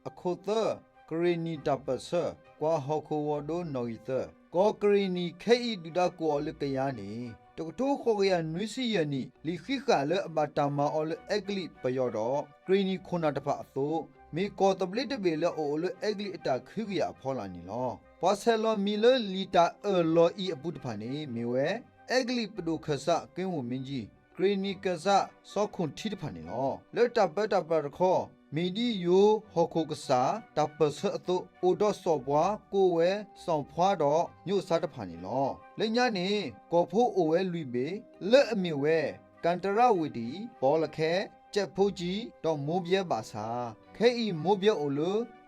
အခိၣ်သၢ, ကရ့ၣ်နံၤတၢ်ပၢၢ်ဆၢ, ကွၢ်ဟီၣ်ခိၣ်ဝီၤဒိနီၣ်ဂံၢ်သၢ, ကီၢ်ကရ့ၣ်နံၤခဲအံၤဒုၣ်ဒါကိးအီၤလၢကယၤန့ၣ် တကထိဃိးကယၤနွံဆံယဲၢ်နံၣ် လံာ်ဃံးဃာ်လၢအဘၣ်တၢ်မၤအီၤလၢအဲကလံးပယီၤဒီး ကရ့ၣ်နံၤခိၣ်နၢ်တဖၣ်အသိး, မ့ၢ်ကီၢ်သဘျ့တဘ့ၣ်လၢအအိၣ်လၢအဲကလံးအတၢ်ခုကယၤအဖီလာ်န့ၣ်လီၤ. ပှၤဆဲးလီၤမံၤလၢလံာ်တၢ်အၢၣ်လီၤအံၤအပူၤတဖၣ်န့ၣ် မ့ၢ်ဝဲ အဲကလံးပဒိၣ်ခၢၣ်စး က့ဝူၣ်မ့ကၠံ, ကရ့ၣ်နံၤကၢၢ်စး စီၤခိၣ်ထံတဖၣ်န့ၣ်လီၤ. လၢတၢ်ပၢတၢ်ပြးတခီ, မ့ၢ်ဒ်ယိၤဟီၣ်ခိၣ်ကစၢ် တၢ်ပၢၢ်ဆၢအသိး, အိၣ်ဒီးစီၤပှၤ, ကိးဝဲ, စီၤဖှါဒီးညိၣ်စါတဖၣ်န့ၣ်လီၤ. လၢညါန့ၣ် ကီၢ်ဖိအိၣ်ဝဲလွံၢ်ဘ့ၣ်, လၢအမ့ၢ်ဝဲ ကၣ်တရၣ်ဝ့ၤဒံၣ်, ဘီလခဲ, ကၠဲးဖိကၠံ, ဒီးမိၢ်ဘဲဘၣ်ဆၣ်, ခဲအံၤမိၢ်ဘဲအိၣ်လ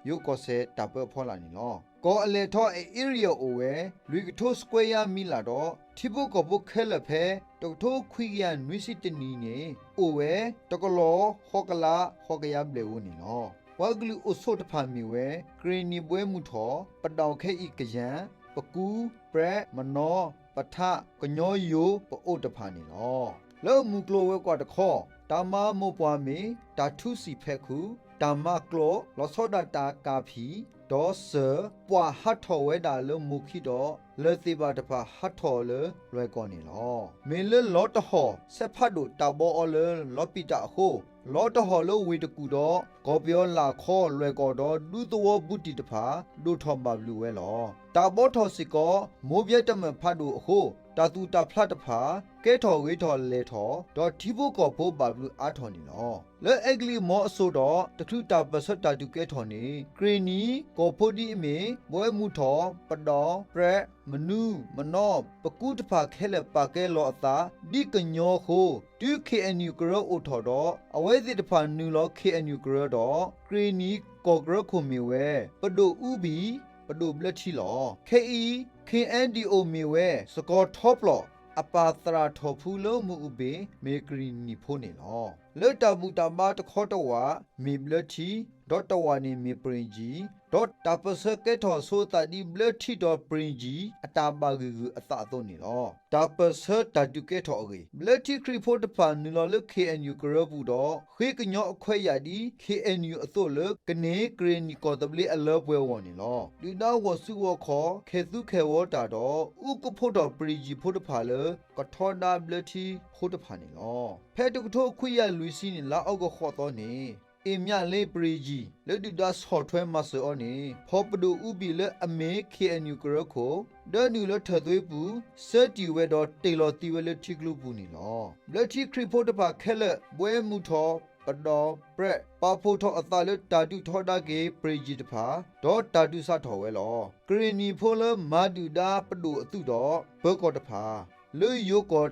ၢယိၤကီၢ်စဲၣ်တၢ်ပၢအဖီလာ်န့ၣ်လီၤ. ကီၢ်အလဲၤထီၣ်အ area အိၣ်ဝဲ လွံၢ်ကထိ square mile ဒီး ထံဖိကီၢ်ဖိခဲလၢာ်ဖဲ တကထိခွံကယၤနွံဆံတနံၣ်န့ၣ် အိၣ်ဝဲ တကလီၤ ဃိးကလး ဃိးကယၤဘျဲၣ်ဧိၤန့ၣ်လီၤ. ပှၤကလုာ်အိၣ်ဆိးတဖၣ်မ့ၢ်ဝဲ ကရ့ၣ်နံၤဘှဲမုၢ်ထီၣ်, ပဒီၣ်ခဲအံၤကယၤ, ပကူ, ပြဲး, မနီၤ, ပထး, ကညီယိၤ, ပအိၣ်တဖၣ်န့ၣ်လီၤ. လၢမုၢ်ကျိၤဝဲၤကွာ်တခီ, တၢ်မၤမိၢ်ပှၢ်မ့ၢ် တၢ်ထူစံာ်ဖဲးခုး, တၢ်မၤကျိာ်, လီၤဆီဒၣ်တၢ်ကၢ်ဖံး, ဒီးစၢၤ, ပှၢ်ဟးထီၣ်ဝဲဒၣ်လၢမိၢ်ခံဒီး လၢၢ်သ့ၣ်ဘၣ်တဖၣ်ဟးထီၣ်လၢလွဲၢ်ကီၢ်န့ၣ်လီၤ. မ့ၢ်လၢလီတဟီၣ် စဲးဖးဒိၣ်တၢ်ဘီအီၤလၢလီပံာ်တၢ်အဃိ, လီတဟီၣ်လၢဝ့ၢ်တကူၣ်ဒီး ကီၢ်ပယီၤလာ်ခီလွဲၢ်ကီၢ်ဒီး ဒူသဝီဘူးတံၢ်တဖၣ် ဒိၣ်ထီၣ်ဘၣ်ဘျုးဝဲလီၤ. တၢ်ဘီထီၣ်စ့ၢ်ကီး မိၢ်ဘဲတမၢၢ်ဖးဒိၣ်အဃိ, တၢ်သူၣ်တၢ်ဖျးတဖၣ် ကဲထီၣ်ဂ့ၤထီၣ်လဲၢ်ထီၣ်, ဒီးထံဖိကီၢ်ဖိဘၣ်ဘျုးအါထီၣ်န့ၣ်လီၤ. လၢအဲကလံးမီၤအစိၤဒီး တချုးတၢ်ပၢၢ်ဆၢတၢ်ဒုးကဲထီၣ်န့ၣ် ကရ့ၣ်နံၤ ကီၢ်ဖိဒ်အမ့ၢ် ဘှဲမုၢ်ထီၣ်, ပဒီၣ်, ပြဲး, မနူ, မနီၤ, ပကူတဖၣ်ခဲလၢာ်ပာ်ကဲလီၤအသး ဒ်ကညီအဃိ, တုၤ ခ့ၣ်အဲၣ်ယူၣ် ကရၢအိၣ်ထီၣ်ဒီး အဝဲသ့ၣ်တဖၣ်နုာ်လီၤ ခ့ၣ်အဲၣ်ယူၣ် ကရၢဒီး ကရ့ၣ်နံၤကီၢ်ကရၢခိၣ်မ့ၢ်ဝဲ ပဒိၣ်အူဘံၣ်, ပဒိၣ်ဘျၢထံလီၤ. ခဲအံၤ ခ့ၣ်အဲၣ်ယူၣ် မ့ၢ်ဝဲ စကီၤထီပျီၣ် အပၢ်သရၣ်ထီၣ်ဖူလၢမုၢ်အူဘ့ၣ် မ့ၢ်ကရ့ၣ်နံၤဖိန့ၣ်လီၤ. လၢတၢ်ဘူၣ်တၢ်ဘါတခီတဝာ် မ့ၢ်ဘျၢထံ, ဒီးတဝာ်န့ၣ်မ့ၢ်ပရ့ၣ်ကၠံ, ဒီးတၢ်ပၢၢ်ဆၢကဲထီၣ်ဆိအသးဒ်ဘျၢထံဒီးပရ့ၣ်ကၠံ အတၢ်ဘၣ်ဂံာ်ဂုာ်အသးအသိးန့ၣ်လီၤ. တၢ်ပၢၢ်ဆၢတၢ်ဒုးကဲထီၣ်အဂ့ၢ်, ဘျၢထံခရံာ်ဖိတဖၣ်နုာ်လီၤလၢ ခ့ၣ်အဲၣ်ယူၣ် ကရၢပူၤဒီး ဃ့ကညီအခွဲးယာ်ဒ် ခ့ၣ်အဲၣ်ယူၣ် အသိးလၢ ကန့ၢ်ကရ့ၣ်နံၤကီၢ်သဘျ့အလၢပှဲၤဂီၢ်န့ၣ်လီၤ. ဒုၣ်ဒါဂီၤစုဂီၤခီၣ် ခဲးသူခဲးဝီၤတၢ်ဒီး အူကဖိးထီၣ်ပရ့ၣ်ကၠံဖိတဖၣ်လၢ ကထီဒါဘျၢထံဖိတဖၣ်န့ၣ်လီၤ. ဖဲတကထိခွံကယၤလွံၢ်ဆံနံၣ် လါအီကူးဃိးသီန့ၣ် အ့ၣ်မျးလ့ပရ့ၣ်ကၠံ လၢဒုၣ်ဒါဆီၣ်ထွဲမၤစၢၤအီၤန့ၣ် ဖီၣ်ပဒိၣ်အူဘံၣ်လၢအမ့ၢ် ခ့ၣ်အဲၣ်ယူၣ် ကရၢခိၣ် ဒၢနုာ်လၢထၢၣ်သွ့ပူၤ ဆၢတံၢ်ဝဲဒီးတ့ၢ်လီၤသံဝဲလၢထံကျိပူၤန့ၣ်လီၤ. ဘျၢထံခရံာ်ဖိတဖၣ်ခဲလၢာ် ဘှဲမုၢ်ထီၣ်, ပဒီၣ်, ပြဲး ပာ်ဖှိၣ်ထီၣ်အသးလၢတၢ်ဒုးထီဒါက့ၤပရ့ၣ်ကၠံတဖၣ် ဒီးတၢ်ဒုးစးထီၣ်ဝဲလီၤ. ကရ့ၣ်နံၤဖိလၢမၤဒုၣ်ဒါပဒိၣ်အသုးဒီး ပၢၤကီၢ်တဖၣ် လၢယိၤကီၢ်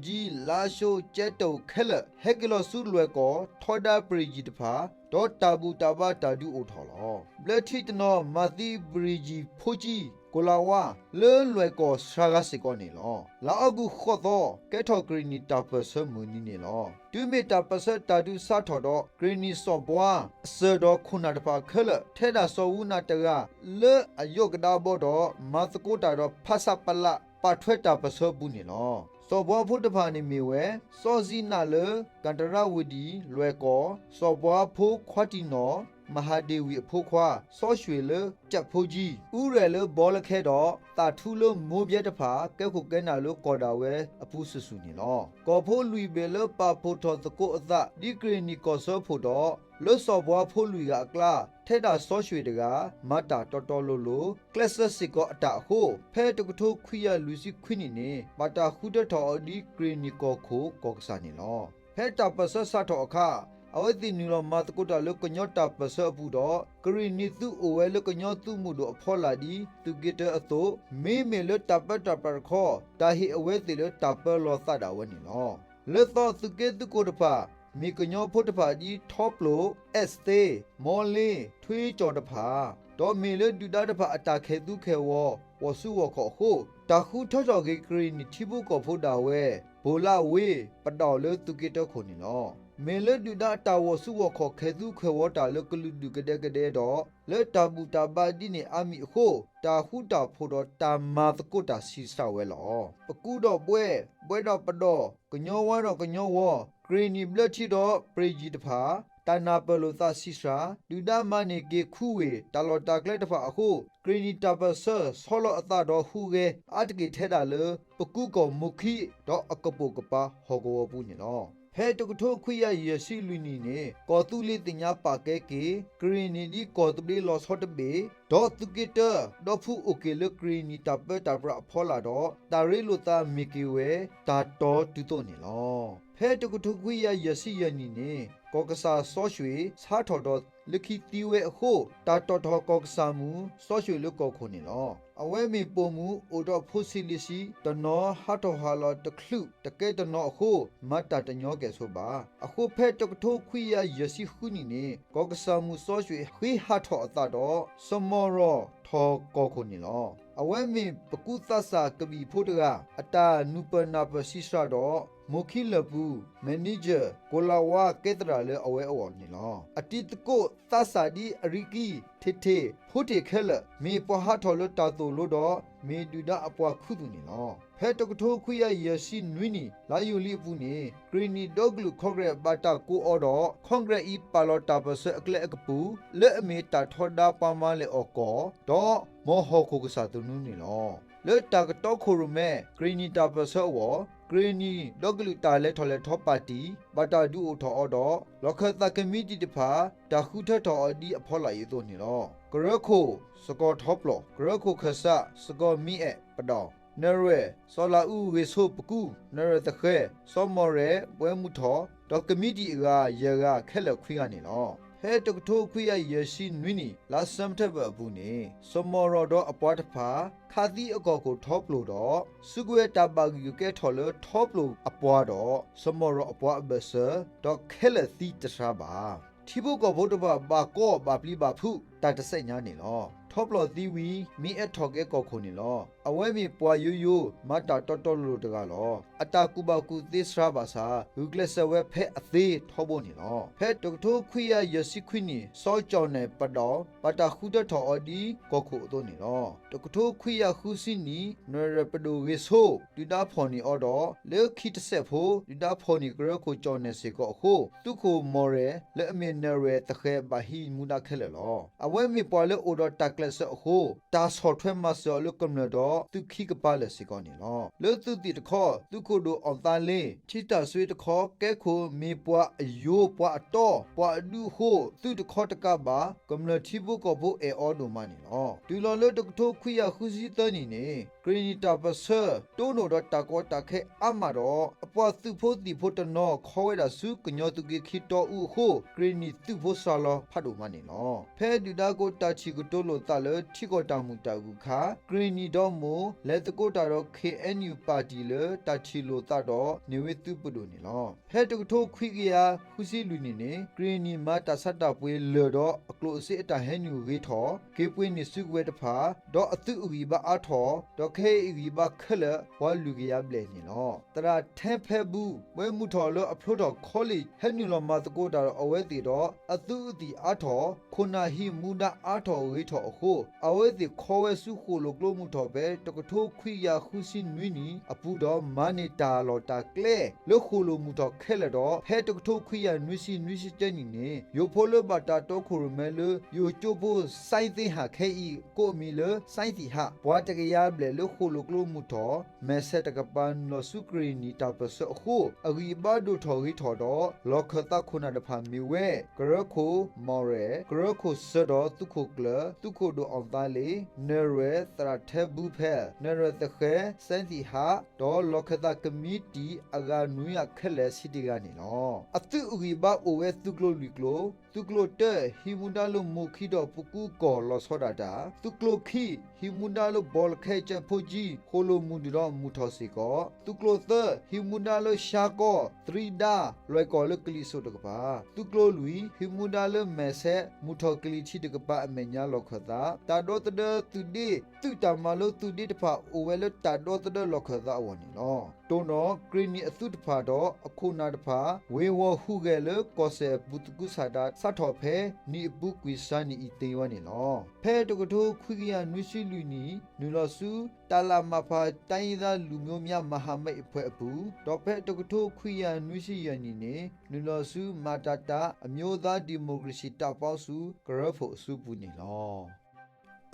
တီၣ်ကၠံ, လါၡိ, ကၠဲးတိၣ်ခဲလၢာ် ဟဲက့ၤလီၤဆူလွဲၢ်ကီၢ် ထီဒါပရ့ၣ်ကၠံတဖၣ် ဒီးတၢ်ဘူၣ်တၢ်ဘါတၢ်ဒုးအိၣ်ထီၣ်လီၤ. ဘျၢထံတနီၤ မၤသံပရ့ၣ်ကၠံဖိကၠံ ကိၤလၤဝါ လၢလွဲၢ်ကီၢ်စှၤဂၤစ့ၢ်ကီးန့ၣ်လီၤ. လါအီကူးဃိးသီ ကဲထီၣ်ကရ့ၣ်နံၤတၢ်ပၢၢ်ဆၢမုၢ်နံၤန့ၣ်လီၤ. တုၤမ့ၢ်တၢ်ပၢၢ်ဆၢတၢ်ဒုးစးထီၣ်ဒီး ကရ့ၣ်နံၤစီၤပှၤ အစၢၤဒီးခိၣ်နၢ်တဖၣ်ခဲလၢာ် ထဲဒၣ်စီၤဝူနၢ်တဂၤ လၢအယိးကဒါဘီဒီး မၤသကိးတၢ်ဒီး ဖဆပလ ပာ်ထွဲတၢ်ပၢၢ်ဆၢအပူၤန့ၣ်လီၤ. စီၤပှၤဖိတဖၣ်န့ၣ်မ့ၢ်ဝဲ စီၤစံနးလၢ ကၣ်တရၣ်ဝ့ၤဒံၣ် လွဲၢ်ကီၢ်, စီၤပှၤဖိခွါတံၢ်နီၢ် မဟါဒ့ဝံၤအဖိခွါ စီၤၡွ့ၣ်လၢ ကၠဲးဖိကၠံ, အူရဲၣ်လၢဘီလၢခဲဒီး သးထူလၢမိၢ်ဘဲတဖၣ် ကဲခိၣ်ကဲနၢ်လၢကီၢ်ဒၣ်ဝဲအပူၤစုာ်စုာ်န့ၣ်လီၤ. ကီၢ်ဖိလွံၢ်ဘ့ၣ်လၢပာ်ဖှိၣ်ထီၣ်သကိးအသး ဒ်ကရ့ၣ်နံၤကီၢ်စၢဖှိၣ်ဒီး လၢစီၤပှၤဖိလွံၢ်ဂၤအကျါ ထဲဒၣ်စီၤၡွ့ၣ်တဂၤ မၤတၢ်တီတီလိၤလိၤ ကျဲးစၢးစ့ၢ်ကီးအတၢ်အဃိ ဖဲတကထိခွံကယၤလွံၢ်ဆံခွံနံၣ်န့ၣ် ဘၣ်တၢ်ဃုထၢထီၣ်အီၤဒ်ကရ့ၣ်နံၤကီၢ်ခိၣ်ကီၢ်ကစၢ်န့ၣ်လီၤ. ဖဲတၢ်ပၢၢ်ဆၢစးထီၣ်အခါ အဝဲသ့ၣ်နုာ်လီၤမၤသကိးတၢ်လၢကညီတၢ်ပၢၢ်ဆၢအပူၤဒီး ကရ့ၣ်နံၤသုးအိၣ်ဝဲလၢကညီသုးမုၢ်ဒိၣ်အဖီလာ်ဒ်သုးက့တၢအသိး မ့မ့ၢ်လၢတၢ်ပၢတၢ်ပြးတခီ တၢ်ဟ့ၣ်အဝဲသ့ၣ်လၢတၢ်ပၢလီၤသးဒၣ်ဝဲန့ၣ်လီၤ. လၢသီသုးက့သုးကိၣ်တဖၣ် မ့ၢ်ကညီဖိတဖၣ်ဒ်ထီပျိၣ်, အဲၣ်သ့, မီလ့, ထွံကၠီၣ်တဖၣ် ဒီးမ့ၢ်လၢဒုၣ်ဒါတဖၣ်အတၢ်ခဲးသူခဲးဝီၤ ဂီၤဆူဂီၤခီၣ်အဃိ တၢ်ဃုထၢထီၣ်က့ၤကရ့ၣ်နံၤထံဖိကီၢ်ဖိဒၣ်ဝဲ ဘိၣ်လးဝ့ၢ် ပဒီၣ်လၢသုးက့တၢခိၣ်န့ၣ်လီၤ. မ့ၢ်လၢဒုၣ်ဒါအတၢ်ဂီၤဆူဂီၤခီၣ်ခဲးသူခဲးဝီၤတၢ်လၢကလုာ်ဒူၣ်ကဒဲကဒဲဒီး လၢတၢ်ဘူၣ်တၢ်ဘါဒ်န့ၣ်အါမံၤအဃိ တၢ်ဃူတၢ်ဖိးဒီးတၢ်မၤသကိးတၢ်ဆံးစၢ်ဝဲလီၤ. ပကူဒီးဘှဲ, ဘှဲဒီးပဒီၣ်, ကညီဝါဒီးကညီဝီၤ, ကရ့ၣ်နံၤဘျၢထံဒီးပရ့ၣ်ကၠံတဖၣ် တၢ်နၢ်ပၢၢ်လိာ်သးဆံးစှၤ ဒုၣ်ဒါမၤန့ၢ်က့ၤခူဝ့ၢ် တၢ်လီၢ်တၢ်ကျဲတဖၣ်အဃိ ကရ့ၣ်နံၣ်တၢ်ပၢၢ်ဆၢ ဆီလီၤအသးဒီးဟူးဂဲၤအါတက့ၢ်ထဲဒၣ်လၢ ပကူကီၢ်မိၢ်ခံ ဒီးအကပိာ်ကပၤဟီၣ်ကဝီၤပူၤန့ၣ်လီၤ. ဖဲတကထိခွံကယၤယဲၢ်ဆံလွံၢ်နံၣ်န့ၣ် ကီၢ်သူလ့ၤသ့ၣ်ညါပာ်ကဲက့ၤ ကရ့ၣ်နံၣ်ဒ်ကီၢ်သဘျ့လီၤဆီတဘ့ၣ် ဒီးသုးက့တၢ ဒီဖုအိၣ်က့ၤလၢကရ့ၣ်နံၣ်တၢ်ပၢတၢ်ပြးအဖီလာ်ဒီး တၢ်ရ့လိာ်သးမ့ၢ်က့ၤဝဲ တၢ်တီတုၤသိးန့ၣ်လီၤ. ဖဲတကထိခွံကယၤယဲၢ်ဆံယဲၢ်နံၣ်န့ၣ် ကီၢ်ကစၢ်စီၤၡွ့ၣ် ဆါထီၣ်ဒီးလၢခံသံဝဲအဃိ တၢ်တီၣ်ထီၣ်ကီၢ်ကစၢ်မုၣ်စီၤၡွ့ၣ်လၢကီၢ်ခိၣ်န့ၣ်လီၤ. အဝဲမ့ၢ်ပိာ်မုၣ်အိၣ်ဒီးဖိဆံးလံၤဆံး တနီၤ ဟးထီၣ်ဟးလီၤတချုးတကဲတနီၤအဃိ မၤတၢ်တညီကဲၣ်ဆိးဘၣ်. အဃိဖဲတကထိခွံကယၤယဲၢ်ဆံဃုနံၣ်န့ၣ် ကီၢ်ကစၢ်မုၣ်စီၤၡွ့ၣ်ဃ့ဟးထီၣ်အသးဒီး စီၤမီၢ်ရီၣ်ထီၣ်ကီၢ်ခိၣ်န့ၣ်လီၤ. အဝဲမ့ၢ်ပကူသးစၢ်ကဘံၣ်ဖိတဂၤ အတၢ်နုာ်ပၢၢ်နၢ်ပၢၢ်ဆံးစှၤဒီး မိၢ်ခံလၢၢ်ပူၤ manager ကိၤလၤဝါကဲသရၣ်လၢအဝဲအဂီၢ်န့ၣ်လီၤ. အတံၤသကိးသးစၢ်ဒ်အရံကံ ထံးထ့း ဖိထ့ၣ်ခဲလၢာ် မ့ၢ်ပှၤဟးထီၣ်လၢတၢ်သိၣ်လိဒီး မ့ၢ်ဒုၣ်ဒါအပှၤခူသူၣ်န့ၣ်လီၤ. ဖဲတကထိခွံကယၤယဲၢ်ဆံနွံနံၣ် လါယူၤလံအပူၤန့ၣ် ကရ့ၣ်နံၣ်ဒီကလုာ်ခီကရဲးဘၣ်တၢ်ကိးအီၤဒီး ခီကရဲးအံၤပာ်လီၤတၢ်ပၢၢ်ဆၢအကျဲအကပူၤ လၢအမ့ၢ်တၢ်ထီဒါပှၤမၤလဲၢ်အီၤကီၢ် ဒီးမ်ဟီၣ်ခိၣ်ကစၢ်သနူန့ၣ်လီၤ. လၢတၢ်ကတီခိၣ်ရိၣ်မဲ ကရ့ၣ်နံၣ်တၢ်ပၢၢ်ဆၢအဂီၢ် ကရ့ၣ်နံၣ်ဒီကလုာ်တၢ်လဲၤထီၣ်လဲၤထီပၣ်တံၣ် ဘၣ်တၢ်ဒုးအိၣ်ထီၣ်အီၤဒီး လီၢ်ခၢၣ်သးကမံးတံာ်တဖၣ် တၢ်ဃုထၢထီၣ်အီၤဒ်အဖီလာ်အံၤအသိးန့ၣ်လီၤ. ကရၢခိၣ် စကီၤထီပျီၣ်, ကရၢခိၣ်ခၢၣ်စး စကီၤမံအဲၣ်ပဒီၣ်, နရဲၣ် စီၤလၤအူဂ့ၤဆိပကူ, နရဲၣ်သဃဲၤ, စီၤမီၢ်ရဲၣ် ဘှဲမုၢ်ထီၣ် ဒီးကမံးတံာ်အဂၤယဲၢ်ဂၤခဲလၢာ်ခွံဂၤန့ၣ်လီၤ. ဖဲတကထိခွံကယၤယဲၢ်ဆံနွံနံၣ် လါစဲးပထ့ဘၢၣ်အပူၤန့ၣ် စီၤမီၢ်ရီၣ်ဒီးအပှၤတဖၣ် ခးသံအကီၢ်ခိၣ်ထီပျီၣ်ဒီး စုကဝဲၤတၢ်ဘၣ်ဂံၢ်ဂုာ်ကဲထီၣ်လၢထီပျီၣ်အပှၤဒီး စီၤမီၢ်ရီၣ်အပှၤအဘၢၣ်စၢၤ ဒီးခဲလၢာ်သံတဆှါဘၣ်. ထံဖိကီၢ်ဖိတဖၣ်ဘၣ်ကီဘၣ်ပျံၤဘၣ်ဖုးတၢ်တစဲးညါန့ၣ်လီၤ. ထီပျီၣ်သံဝံၤ မ့ၢ်အဲၣ်ထီၣ်ကဲကီၢ်ခိၣ်န့ၣ်လီၤ. အဝဲမ့ၢ်ပှၤယိယိ မၤတၢ်တီတီလိၤလိၤတဂၤလီၤ. အတၢ်ကူၣ်ဘၣ်ကူၣ်သ့စှၤဘၣ်ဆၣ် ဂုာ်ကျဲးစၢးဝဲဖဲအသ့ထီဘိန့ၣ်လီၤ. ဖဲတကထိခွံကယၤယဲၢ်ဆံခွံနံၣ် စီၤကၠီၣ်နဲၣ်ပဒီၣ် ဘၣ်တၢ်ဃုထၢထီၣ်အီၤဒ်ကီၢ်ခိၣ်အသိးန့ၣ်လီၤ. တကထိခွံကယၤဃုဆံနံၣ် နရဲၣ်ပဒိၣ်ဂ့ၤဆိ ဒုၣ်ဒါဖီၣ်န့ၢ်အီၤဒီး လၢခံတစဲးဖိ ဒုၣ်ဒါဖီၣ်န့ၢ်ကရၢခိၣ်ကၠီၣ်နဲၣ်စ့ၢ်ကီးအဃိ သုးခိၣ်မီၢ်ရဲၣ် လၢအမ့ၢ်နရဲၣ်သဃဲၤ ဘၣ်ဟံးမူဒါခဲလၢာ်လီၤ. အဝဲမ့ၢ်ပှၤလၢအိၣ်ဒီးတၢ်ကျဲးစၢးအဃိ တၢ်ဆီၣ်ထွဲမၤစၢၤအီၤလၢကမျၢၢ်ဒီးသုးခံကပၤလၢာ်စ့ၢ်ကီးန့ၣ်လီၤ. လၢသုးသ့ၣ်တခီ သုးခိၣ်ဒိၣ်အီၣ်သါလ့ ထံတၢ်စွ့တခီ ကဲခိၣ်မ့ၢ်ပှၤအယိ ပှၤအတီ ပှၤအဒူအဃိ သုးတခီတကးဘၣ် ကမျၢၢ်ထံဖိကီၢ်ဖိအဲၣ်အီၤဒိၣ်မးန့ၣ်လီၤ. တုၤလီၤလၢတကထိခွံကယၤဃုဆံသၢနံၣ်န့ၣ် ကရ့ၣ်နံၣ်တၢ်ပၢၢ်ဆၢ တိၢ်နီၣ်ဒီးတၢ်ကီတၢ်ခဲအါမးဒီး အပှၤသုးဖိသံၣ်ဖိတနီၤ ခီဝဲဒၣ်ဆူကညီသုးက့ခံတီအူအဃိ ကရ့ၣ်နံၣ်သုးဖိစှၤလီၤဖးဒိၣ်မးန့ၣ်လီၤ. ဖဲဒုၣ်ဒါကိးတၢ်ထံၣ်ကတိၤလိာ်သးလၢထံကီၢ်တၢ်မုာ်တၢ်ဂုၤအခါ ကရ့ၣ်နံၣ်ဒီမါ လဲၤသကိးတၢ်ဒီး ခ့ၣ်အဲၣ်ယူၣ် ပၣ်တံၣ်လၢတၢ်ထံၣ်လိာ်သးဒီးန့ၢ်ဝ့သုးပဒိၣ်န့ၣ်လီၤ. ဖဲတကထိခွံကယၤဃုဆံလွံၢ်နံၣ်န့ၣ် ကရ့ၣ်နံၣ်မၤတၢ်ဆါတၢ်ပှ့ၤလၢာ်ဒီးအကျိၣ်အစ့အတၢ်ဟဲနုာ်ဂ့ၤထီၣ် က့ၤပှ့ၤန့ၢ်စုကဝဲၤတဖၣ် ဒီးအသုးအဂံၢ်ဘါအါထီၣ် ဒီးခဲအံၤအဂံၢ်ဘါခဲလၢာ် ပှၤလွံၢ်ကယၤဘျဲၣ်န့ၣ်လီၤ. သရၣ်ထဲဖဲဘူ ဘှဲမုၢ်ထီၣ်လၢအဖျိထီၣ်ခီလ့ၣ် ဟဲနုာ်လီၤမၤသကိးတၢ်ဒီးအဝဲသ့ၣ်ဒီး အသုးအသံၣ်အါထီၣ် ခိၣ်နၢ်ဟံးမူဒါအါထီၣ်ဂ့ၤထီၣ်အဃိ အဝဲသ့ၣ်ခီဝဲဆူဃိၣ်လိာ်ကျိမုၢ်ထီၣ်ဖဲ တကထိခွံကယၤဃုဆံနွံနံၣ်အပူၤဒီး မၤန့ၢ်တၢ်လီၢ်တၢ်ကျဲ လၢဃိၣ်လိာ်မုၢ်ထီၣ်ခဲလၢာ်ဒီး ဖဲတကထိခွံကယၤနွံဆံနွံဆံတၢနံၣ်န့ၣ် ယိၤဖိလၢဘၣ်တၢ်တီခိၣ်ရိၣ်မဲလၢ ယိၤကၠိဖိ စဲသ့ဟၣ်ခဲအံၤ ကိးအမံၤလၢ စဲသ့ဟၣ် ပှၤတကယၤဘျဲၣ်လၢဃိၣ်လိာ်ကျိမုၢ်ထီၣ် မဲာ်ဆဲးတကပၤနုာ်လီၤဆူကရ့ၣ်နံၣ်တၢ်ပၢၢ်ဆၢအဃိ အဂံၢ်အဘါဒိၣ်ထီၣ်ဂ့ၤထီၣ်ဒီး လီၢ်ခၢၣ်သးခိၣ်နၢ်တဖၣ်မ့ၢ်ဝဲ ကရၢခိၣ်မီၢ်ရဲၣ်, ကရၢခိၣ်စၢၤဒီးသုးခိၣ်ကျၢၢ်, သုးခိၣ်ဒိၣ်အီၣ်သါလ့, နရဲၣ်, သရၣ်ထဲဘူဖဲ, နရဲၣ်သဃဲ, စဲသံၣ်ဟး, ဒီးလီၢ်ခၢၣ်သးကမံးတံာ်အဂၤနွံဂၤခဲလၢာ်ဆံးတဂၤန့ၣ်လီၤ. အသုးအဂံၢ်အဘါအိၣ်ဝဲသုးကျိၤလွံၢ်ကျိၤ, သုးကျိၤတၢ ဟံးမူဒါလၢမိၢ်ခံဒီးပကူကီၢ်လီၤဆီဒၣ်တၢ်, သုးကျိၤခံ ဟံးမူဒါလၢဘီလခဲကၠဲးဖိကၠံ ဃိၣ်လိာ်မုၢ်ဒုၣ်ဒီးမုၢ်ထီၣ်စ့ၢ်ကီး, သုးကျိၤသၢ ဟံးမူဒါလၢရှါကီ သရံဒါ လွဲၢ်ကီၢ်လၢကလံၤစိးတကပၤ, သုးကျိၤလွံၢ် ဟံးမူဒါလၢမဲာ်ဆဲး မုၢ်ထီၣ်ကလံၤထံးတကပၤအမဲာ်ညါလီၢ်ခၢၣ်သး, တၢ်ဒီသဒၢသုးဒ့ သုးတၢ်မၤလိသုးဒ့တဖၣ်အိၣ်ဝဲလၢတၢ်ဒီသဒၢလီၢ်ခၢၣ်သးအဂီၢ်န့ၣ်လီၤ. တိၢ်နီၣ် ကရ့ၣ်နံၣ်အသုးတဖၣ်ဒီးအခိၣ်နၢ်တဖၣ် ဝ့ၤဝီၤဟူးဂဲၤလၢကီၢ်စဲၣ်ပူၤသကုၤဆးဒး စးထီၣ်ဖဲနံၣ်အပူၤကွံာ်စှၤနံၣ်အံၤသ့ဝဲန့ၣ်လီၤ. ဖဲတကထိခွံကယၤနွံဆံလွံၢ်နံၣ် နုာ်လီၤဆူ တၢ်လၢမၤဖး တိုင်းရင်းသားလူမျိုးများမဟာမိတ်အဖွဲ့အပူၤ ဒီးဖဲတကထိခွံကယၤနွံဆံယဲၢ်နံၣ်န့ၣ် နုာ်လီၤဆူ မတတ အမျိုးသားဒီမိုကရေစီတပ်ပေါင်းစု ကရၢဖိးအစုပူၤန့ၣ်လီၤ.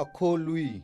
အခိၣ်လွံၢ်,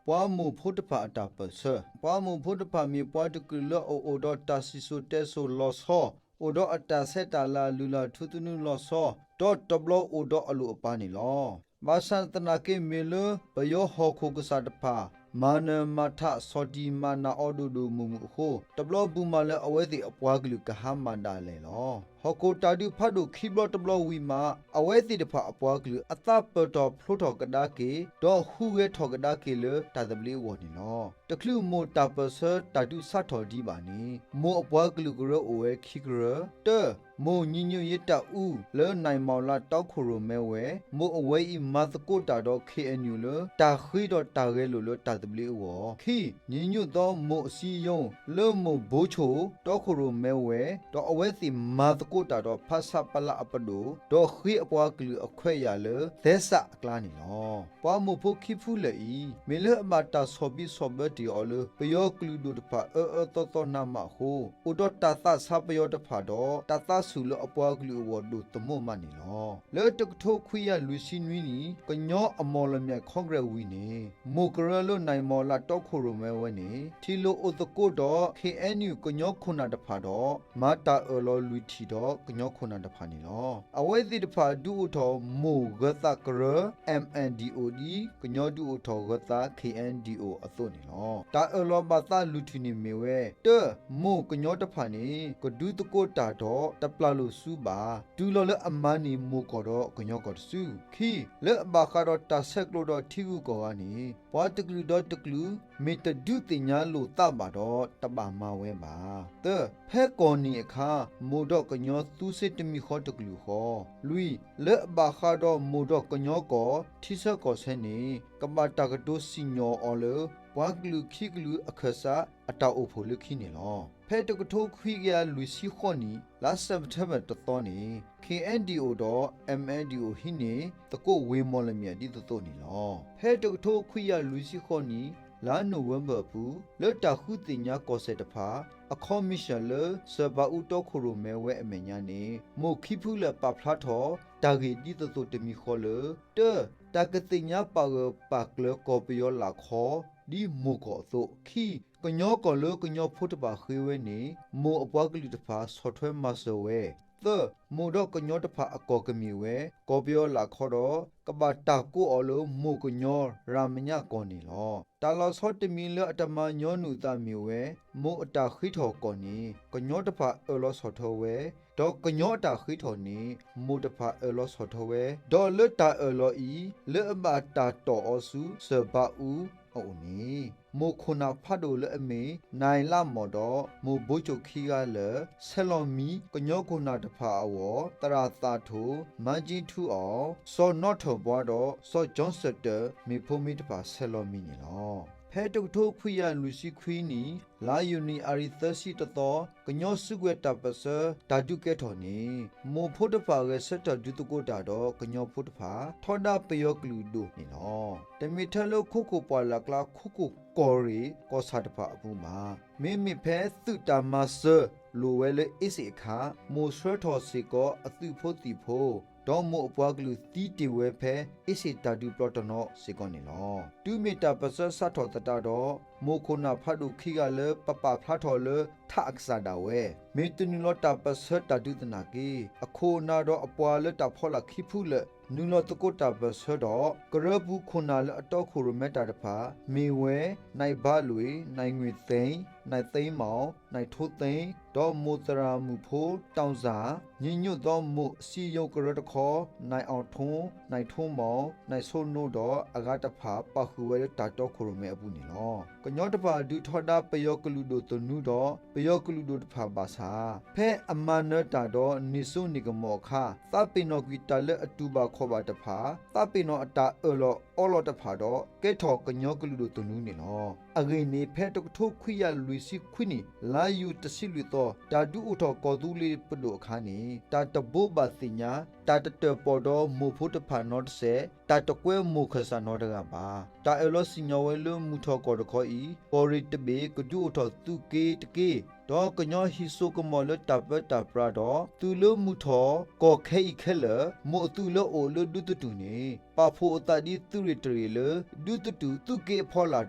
ပှၤမိၢ်ဖိတဖၣ်အတၢ်ပၢၢ်ဆၢ. ပှၤမိၢ်ဖိတဖၣ်မ့ၢ်ပှၤတကလုာ်လၢအအိၣ်ဒီးတၢ်စံၣ်စိၤတဲစိၤလီၤဆီ, အိၣ်ဒီးအတၢ်ဆဲးတၢ်လၤလုၢ်လၢ်ထူသနူလီၤဆီ, ဒီးတဘျီအိၣ်ဒီးအလိၣ်အပၤန့ၣ်လီၤ. ဘၣ်ဆၣ်သနာ်က့ မ့ၢ်လၢပယီၤဟီၣ်ခိၣ်ကစၢ်တဖၣ် မၤနၢၤမၤထး ဆီၣ်တံၢ်မၤနးအီၤဒိၣ်ဒိၣ်မုၢ်မုၢ်အဃိ တဘျီဘူးမးလၢအဝဲသ့ၣ်အပှၤကလုာ်ကဟါမၢ်ဒၣ်လဲာ်လီၤ. ဟီၣ်ခိၣ်တၢ်ဒုးဖးဒိၣ်ခံဘျီတဘျီဝံၤမး အဝဲသ့ၣ်တဖၣ်အပှၤကလုာ် အသးပၢၢ်ထီၣ်ဖျိထီၣ်ကဒါက့ၤ ဒီးဟူးဂဲၤထီၣ်ကဒါက့ၤလၢတၢ်သဘျ့အဂီၢ်န့ၣ်လီၤ. တချုးမိၢ်တၢ်ပၢၢ်ဆၢတၢ်ဒုးစးထီၣ်ဒံးဘၣ်န့ၣ် မိၢ်အပှၤကလုာ်ကရၢအိၣ်ဝဲခံကရၢ, တၢ, မိၢ်ညီညွတ်ရေးတပ်ဦး လၢနၢ်မီၣ်လးတီခိၣ်ရိၣ်မဲဝဲ, မိၢ်အဝဲအံၤမၤသကိးတၢ်ဒီး ခ့ၣ်အဲၣ်ယူၣ် လၢတၢ်ဃ့ဒီးတၢ်ဂဲၤလိာ်လၢတၢ်သဘျ့အဂီၢ်, ခံ, ညီညွတ်သောမိၢ်အစည်းရုံး လၢမိၢ်ဘိဆိၣ် တီခိၣ်ရိၣ်မဲဝဲ, ဒီးအဝဲသ့ၣ်မၤသကိးတၢ်ဒီး ဖဆပလ အပဒိၣ်, ဒီးဃ့အပှၤကလုာ်အခွဲးယာ်လၢ သဲစးအကျါန့ၣ်လီၤ. ပှၤမိၢ်ဖိခံဖုလၢာ်အံၤ မ့ၢ်လၢအဘၣ်တၢ်ဆီၣ်ဘံၣ်ဆီၣ်ဘၢတ့ၢ်အီၤလၢ ပယီၤကလုာ်ဒိၣ်တဖၣ်အၢအၢသီသီနးမးအဃိ အိၣ်ဒီးတၢ်သးဆါပယီၤတဖၣ်ဒီး တၢ်သးဆူၣ်လၢအပှၤကလုာ်အဂီၢ်ဒိၣ်သမီၣ်မးန့ၣ်လီၤ. လၢတကထိခွံကယၤလွံၢ်ဆံနွံနံၣ် ကညီအမီၢ်လမၠဲၣ်ခီကရဲးဝံၤန့ၣ် မိၢ်ကရၢလၢနၢ်မီၣ်လးတီခိၣ်ရိၣ်မဲဝဲန့ၣ် ထံၣ်လိာ်အိၣ်သကိးဒီး ခ့ၣ်အဲၣ်ယူၣ် ကညီခိၣ်နၢ်တဖၣ်ဒီး မၤတၢ်အၢၣ်လီၤလွံၢ်ထံၣ်ဒီးကညီခိၣ်နၢ်တဖၣ်န့ၣ်လီၤ. အဝဲသ့ၣ်တဖၣ်ဒုးအိၣ်ထီၣ်မိၢ်ဂၢၤသးကရၢ M N D O ဒ် ကညီဒုးအိၣ်ထီၣ်ဂၢၤသး K N D O အသိးန့ၣ်လီၤ. တၢ်အၢၣ်လီၤဘၣ်သးလွံၢ်ထံၣ်န့ၣ်မ့ၢ်ဝဲ တၢ, မိၢ်ကညီတဖၣ်န့ၣ် ကဒုးသကိးတၢ်ဒီးတပျၢ်လိာ်ဆူဘၣ် တုၤလီၤလၢအမၤန့ၢ်မိၢ်ကီၢ်ဒီးကညီကီၢ်တစု, ခံ, လၢအဘၣ်ဃးဒီးတၢ်ဆဲးကျိးဒီးထံဂုၤကီၢ်ဂၤန့ၣ် ပှၤတကလုာ်ဒီးတကလုာ် မ့ၢ်တဒုးသ့ၣ်ညါလိာ်သးဘၣ်ဒီး တဘၣ်မၤဝဲဘၣ်. သၢ, ဖဲကီၢ်နံၣ်အခါ မိၢ်ဒီးကညီသူစ့တမံၤဃီတကလုာ်ဃီ, လွံၢ်, လၢအဘၣ်ဃးဒီးမိၢ်ဒီးကညီကီၢ် ထံဆၢကီၢ်ဆၢန့ၣ် ကဘၣ်တၢ်ကတိၤစံၣ်ညီၣ်အီၤလၢ ပှၤကလုာ်ခံကလုာ်အခၢၣ်စးအတၢ်အိၣ်ဖှိၣ်လၢခံန့ၣ်လီၤ. ဖဲတကထိခွံကယၤလွံၢ်ဆံဃိးနံၣ် လါစဲးပထ့ဘၢၣ်တသီန့ၣ် K N D O ဒီး M N D O ဟံးန့ၢ်သကိးဝ့ၢ်မီၢ်လမၠဲၣ်ဒ်သိးသိးန့ၣ်လီၤ. ဖဲတကထိခွံကယၤလွံၢ်ဆံဃိးနံၣ် လါနိၣ်ဝ့ဘၢၣ်အပူၤ လၢတၢ်ဃုသ့ၣ်ညါကီၢ်စဲၣ်တဖၣ် အခီမံၣ်ၡၢၣ်လၢ စၢၢ်ဘးအူတီခိၣ်ရိၣ်မဲဝဲအမဲာ်ညါန့ၣ် မိၢ်ခံဖုလၢာ်ပာ်ဖျါထီၣ် တၢ်ဂ့ၢ်ဒ်သိးသိးတမံၤဃီလၢ တၢ, တၢ်ကသ့ၣ်ညါပာ်ဂၢၢ်ပာ်ကျၢၤကီၢ်ပယီၤလၢ်ခီ ဒ်မိၢ်ကီၢ်အသိး, ခံ, ကညီကီၢ်လၢကညီဖိတဖၣ်ဃ့ဝဲန့ၣ် မိၢ်အပှၤကလုာ်တဖၣ်ဆီၣ်ထွဲမၤစၢၤဝဲ, သၢ, မိၢ်ဒီးကညီတဖၣ်အကီၢ်ကမ့ၢ်ဝဲ ကီၢ်ပယီၤလၢ်ခီဒီး ကဘၣ်တၢ်ကိးအီၤလၢမိၢ်ကညီရၤမညၣ်ကီၢ်န့ၣ်လီၤ. တၢ်လီၤဆီတမံၤလၢအတမၤညီနုၢ်အသးမ့ၢ်ဝဲ မိၢ်အတၢ်ဃ့ထီၣ်ကီၢ်န့ၣ် ကညီတဖၣ်အၢၣ်လီၤဆီၣ်ထွဲဝဲ, ဒီးကညီအတၢ်ဃ့ထီၣ်န့ၣ် မိၢ်တဖၣ်အၢၣ်လီၤဆီၣ်ထွဲဝဲ, ဒီးလၢတၢ်အၢၣ်လီၤအံၤ လၢအဘၣ်တၢ်တီၢ်အီၤဆူစၢၢ်ဘးအူအအိၣ်န့ၣ် မိၢ်ခိၣ်နၢ်ဖးဒိၣ်လၢအမ့ၢ် နၢ်လါမီၢ်ဒီး မိၢ်ဘိကၠိၣ်ခံဂၤလၢာ် ဆဲးလီၤမံၤကညီခိၣ်နၢ်တဖၣ်အဂီၢ် သရၣ်သးထိၣ်, မၤကၠ့ထူအီၣ်, စီၤနီၣ်ထၢၣ်ဘှါဒီး စီၤကၠီစၢၣ်တၢၢ် မ့ၢ်ဖိမ့ၢ်တဖၣ်ဆဲးလီၤမံၤန့ၣ်လီၤ. ဖဲတကထိခွံကယၤလွံၢ်ဆံခွံနံၣ် လါယနူၤအါရံၤသၢဆံတသီ ကညီစုကဝဲၤတၢ်ပၢၢ်ဆၢတၢ်ဒုးကဲထီၣ်န့ၣ် မိၢ်ဖိတဖၣ်ဂဲၤဆၢထၢၣ်ဒုးသကိးတၢ်ဒီးကညီဖိတဖၣ် ထီဒါပယီၤကလုာ်ဒိၣ်န့ၣ်လီၤ. တမ့ၢ်ထဲလၢခိခိၣ်ပှၢ်လၢ်ကျါ ခိခိၣ်ကီၢ်ရ့ၣ်ကီၢ်ဆၣ်တဖၣ်အပူၤဘၣ်. မ့မ့ၢ်ဖဲသုးတၢ်မၤစၢၤလိာ်ဝဲလၢအ့စ့ၣ်အခါ မိၢ်ဆှၢထီၣ်စ့ၢ်ကီးအသုးဖိသံၣ်ဖိ ဒီးမိၢ်အပှၤကလုာ်သံတ့ၢ်ဝဲဖဲ အ့စ့ၣ်တၢ်ဒုးပျီတနီၤစ့ၢ်ကီးန့ၣ်လီၤ. တုၤမ့ၢ်တၢ်ပၢၢ်ဆၢစးထီၣ်သတးဒီး မိၢ်ခိၣ်နၢ်ဖးဒိၣ်ခံဂၤလၢပပာ်ဖျါထီၣ်လၢထးအကစၢ်ဒၣ်ဝဲ မ့ၢ်တနုာ်လီၤတၢ်ပၢၢ်ဆၢတၢ်ဒုးသနာ်က့ အခိၣ်အနၢ်ဒီးအပှၤလၢတၢ်ဖီလာ်ခံဖုလၢာ် နုာ်လီၤသကိးတၢ်ပၢၢ်ဆၢဒီး ကရၢပူၤခိၣ်နၢ်လၢအတီခိၣ်ရိၣ်မဲတၢ်တဖၣ် မ့ၢ်ဝဲ နၢ်ဘါလွံၢ်, နၢ်ငွေ့သိန်း, နၢ်သိန်းမောင်, နၢ်ထိသိန်း ဒီးမိၢ်သရၣ်မုၣ်ဖိ တောင်ဇာ, ညီညွတ်သောမိၢ်အစည်းရုံးကရၢတခီ နၢ်အောင်ထွန်း, နၢ်ထွန်းမောင်, နၢ်စိုးနိဒီးအဂၤတဖၣ် ပာ်ဃုာ်ဝဲလၢတၢ်တီခိၣ်ရိၣ်မဲအပူၤန့ၣ်လီၤ. ကညီတဖၣ်ဒုးထီဒါပယီၤကလုာ်ဒိၣ်သနူဒီး ပယီၤကလုာ်ဒိၣ်တဖၣ်ဘၣ်ဆၣ် ဖဲအမၤနၢၤတၢ်ဒီးန့ၢ်စိန့ၢ်ကမီၤအခါ သးပ့ၤနီၣ်ကွံာ်တၢ်လၢအတူၢ်ဘၣ်ခီၣ်ဘၣ်တဖၣ်, သးပ့ၤနီၣ်အတၢ်အၢၣ်လီၤအီလီၤတဖၣ်ဒီး ကဲထီၣ်ကညီကလုာ်ဒိၣ်သနူန့ၣ်လီၤ. အဂ့ၢ်န့ၣ် ဖဲတကထိခွံကယၤလွံၢ်ဆံခွံနံၣ် လါယူၤတဆံလွံၢ်သီ တၢ်ဒုးအိၣ်ထီၣ်ကီၢ်သူလ့ၤပဒိၣ်အခါန့ၣ် တၢ်တဘိးဘၣ်သ့ၣ်ညါ တၢ်တတၢၣ်ပီၣ်ဒီးမိၢ်ဖိတဖၣ်နီတစဲး, တၢ်တကွဲမိၢ်ခၢၣ်စးနီတဂၤဘၣ်. တၢ်အၢၣ်လီၤစံၣ်ညီၣ်ဝဲလၢမုၢ်ထီၣ်ကီၢ်တခီအံၤ, ကီၢ်ရ့ၣ်တဘ့ၣ်ကဒုးအိၣ်ထီၣ်သုးက့တက့ၢ်, ဒီးကညီဟံးစိကမီၤလၢတၢ်ပၢတၢ်ပြးဒီး သုးလၢမုၢ်ထီၣ်ကီၢ်ခဲအံၤခဲလၢာ်, မိၢ်အသုးလၢအိၣ်လၢဒူသတူၣ်န့ၣ် ပာ်ဖှိၣ်အသးဒ်သုးရ့ၣ်တရ့ၣ်လၢ ဒူသတူၣ်သုးက့အဖီလာ်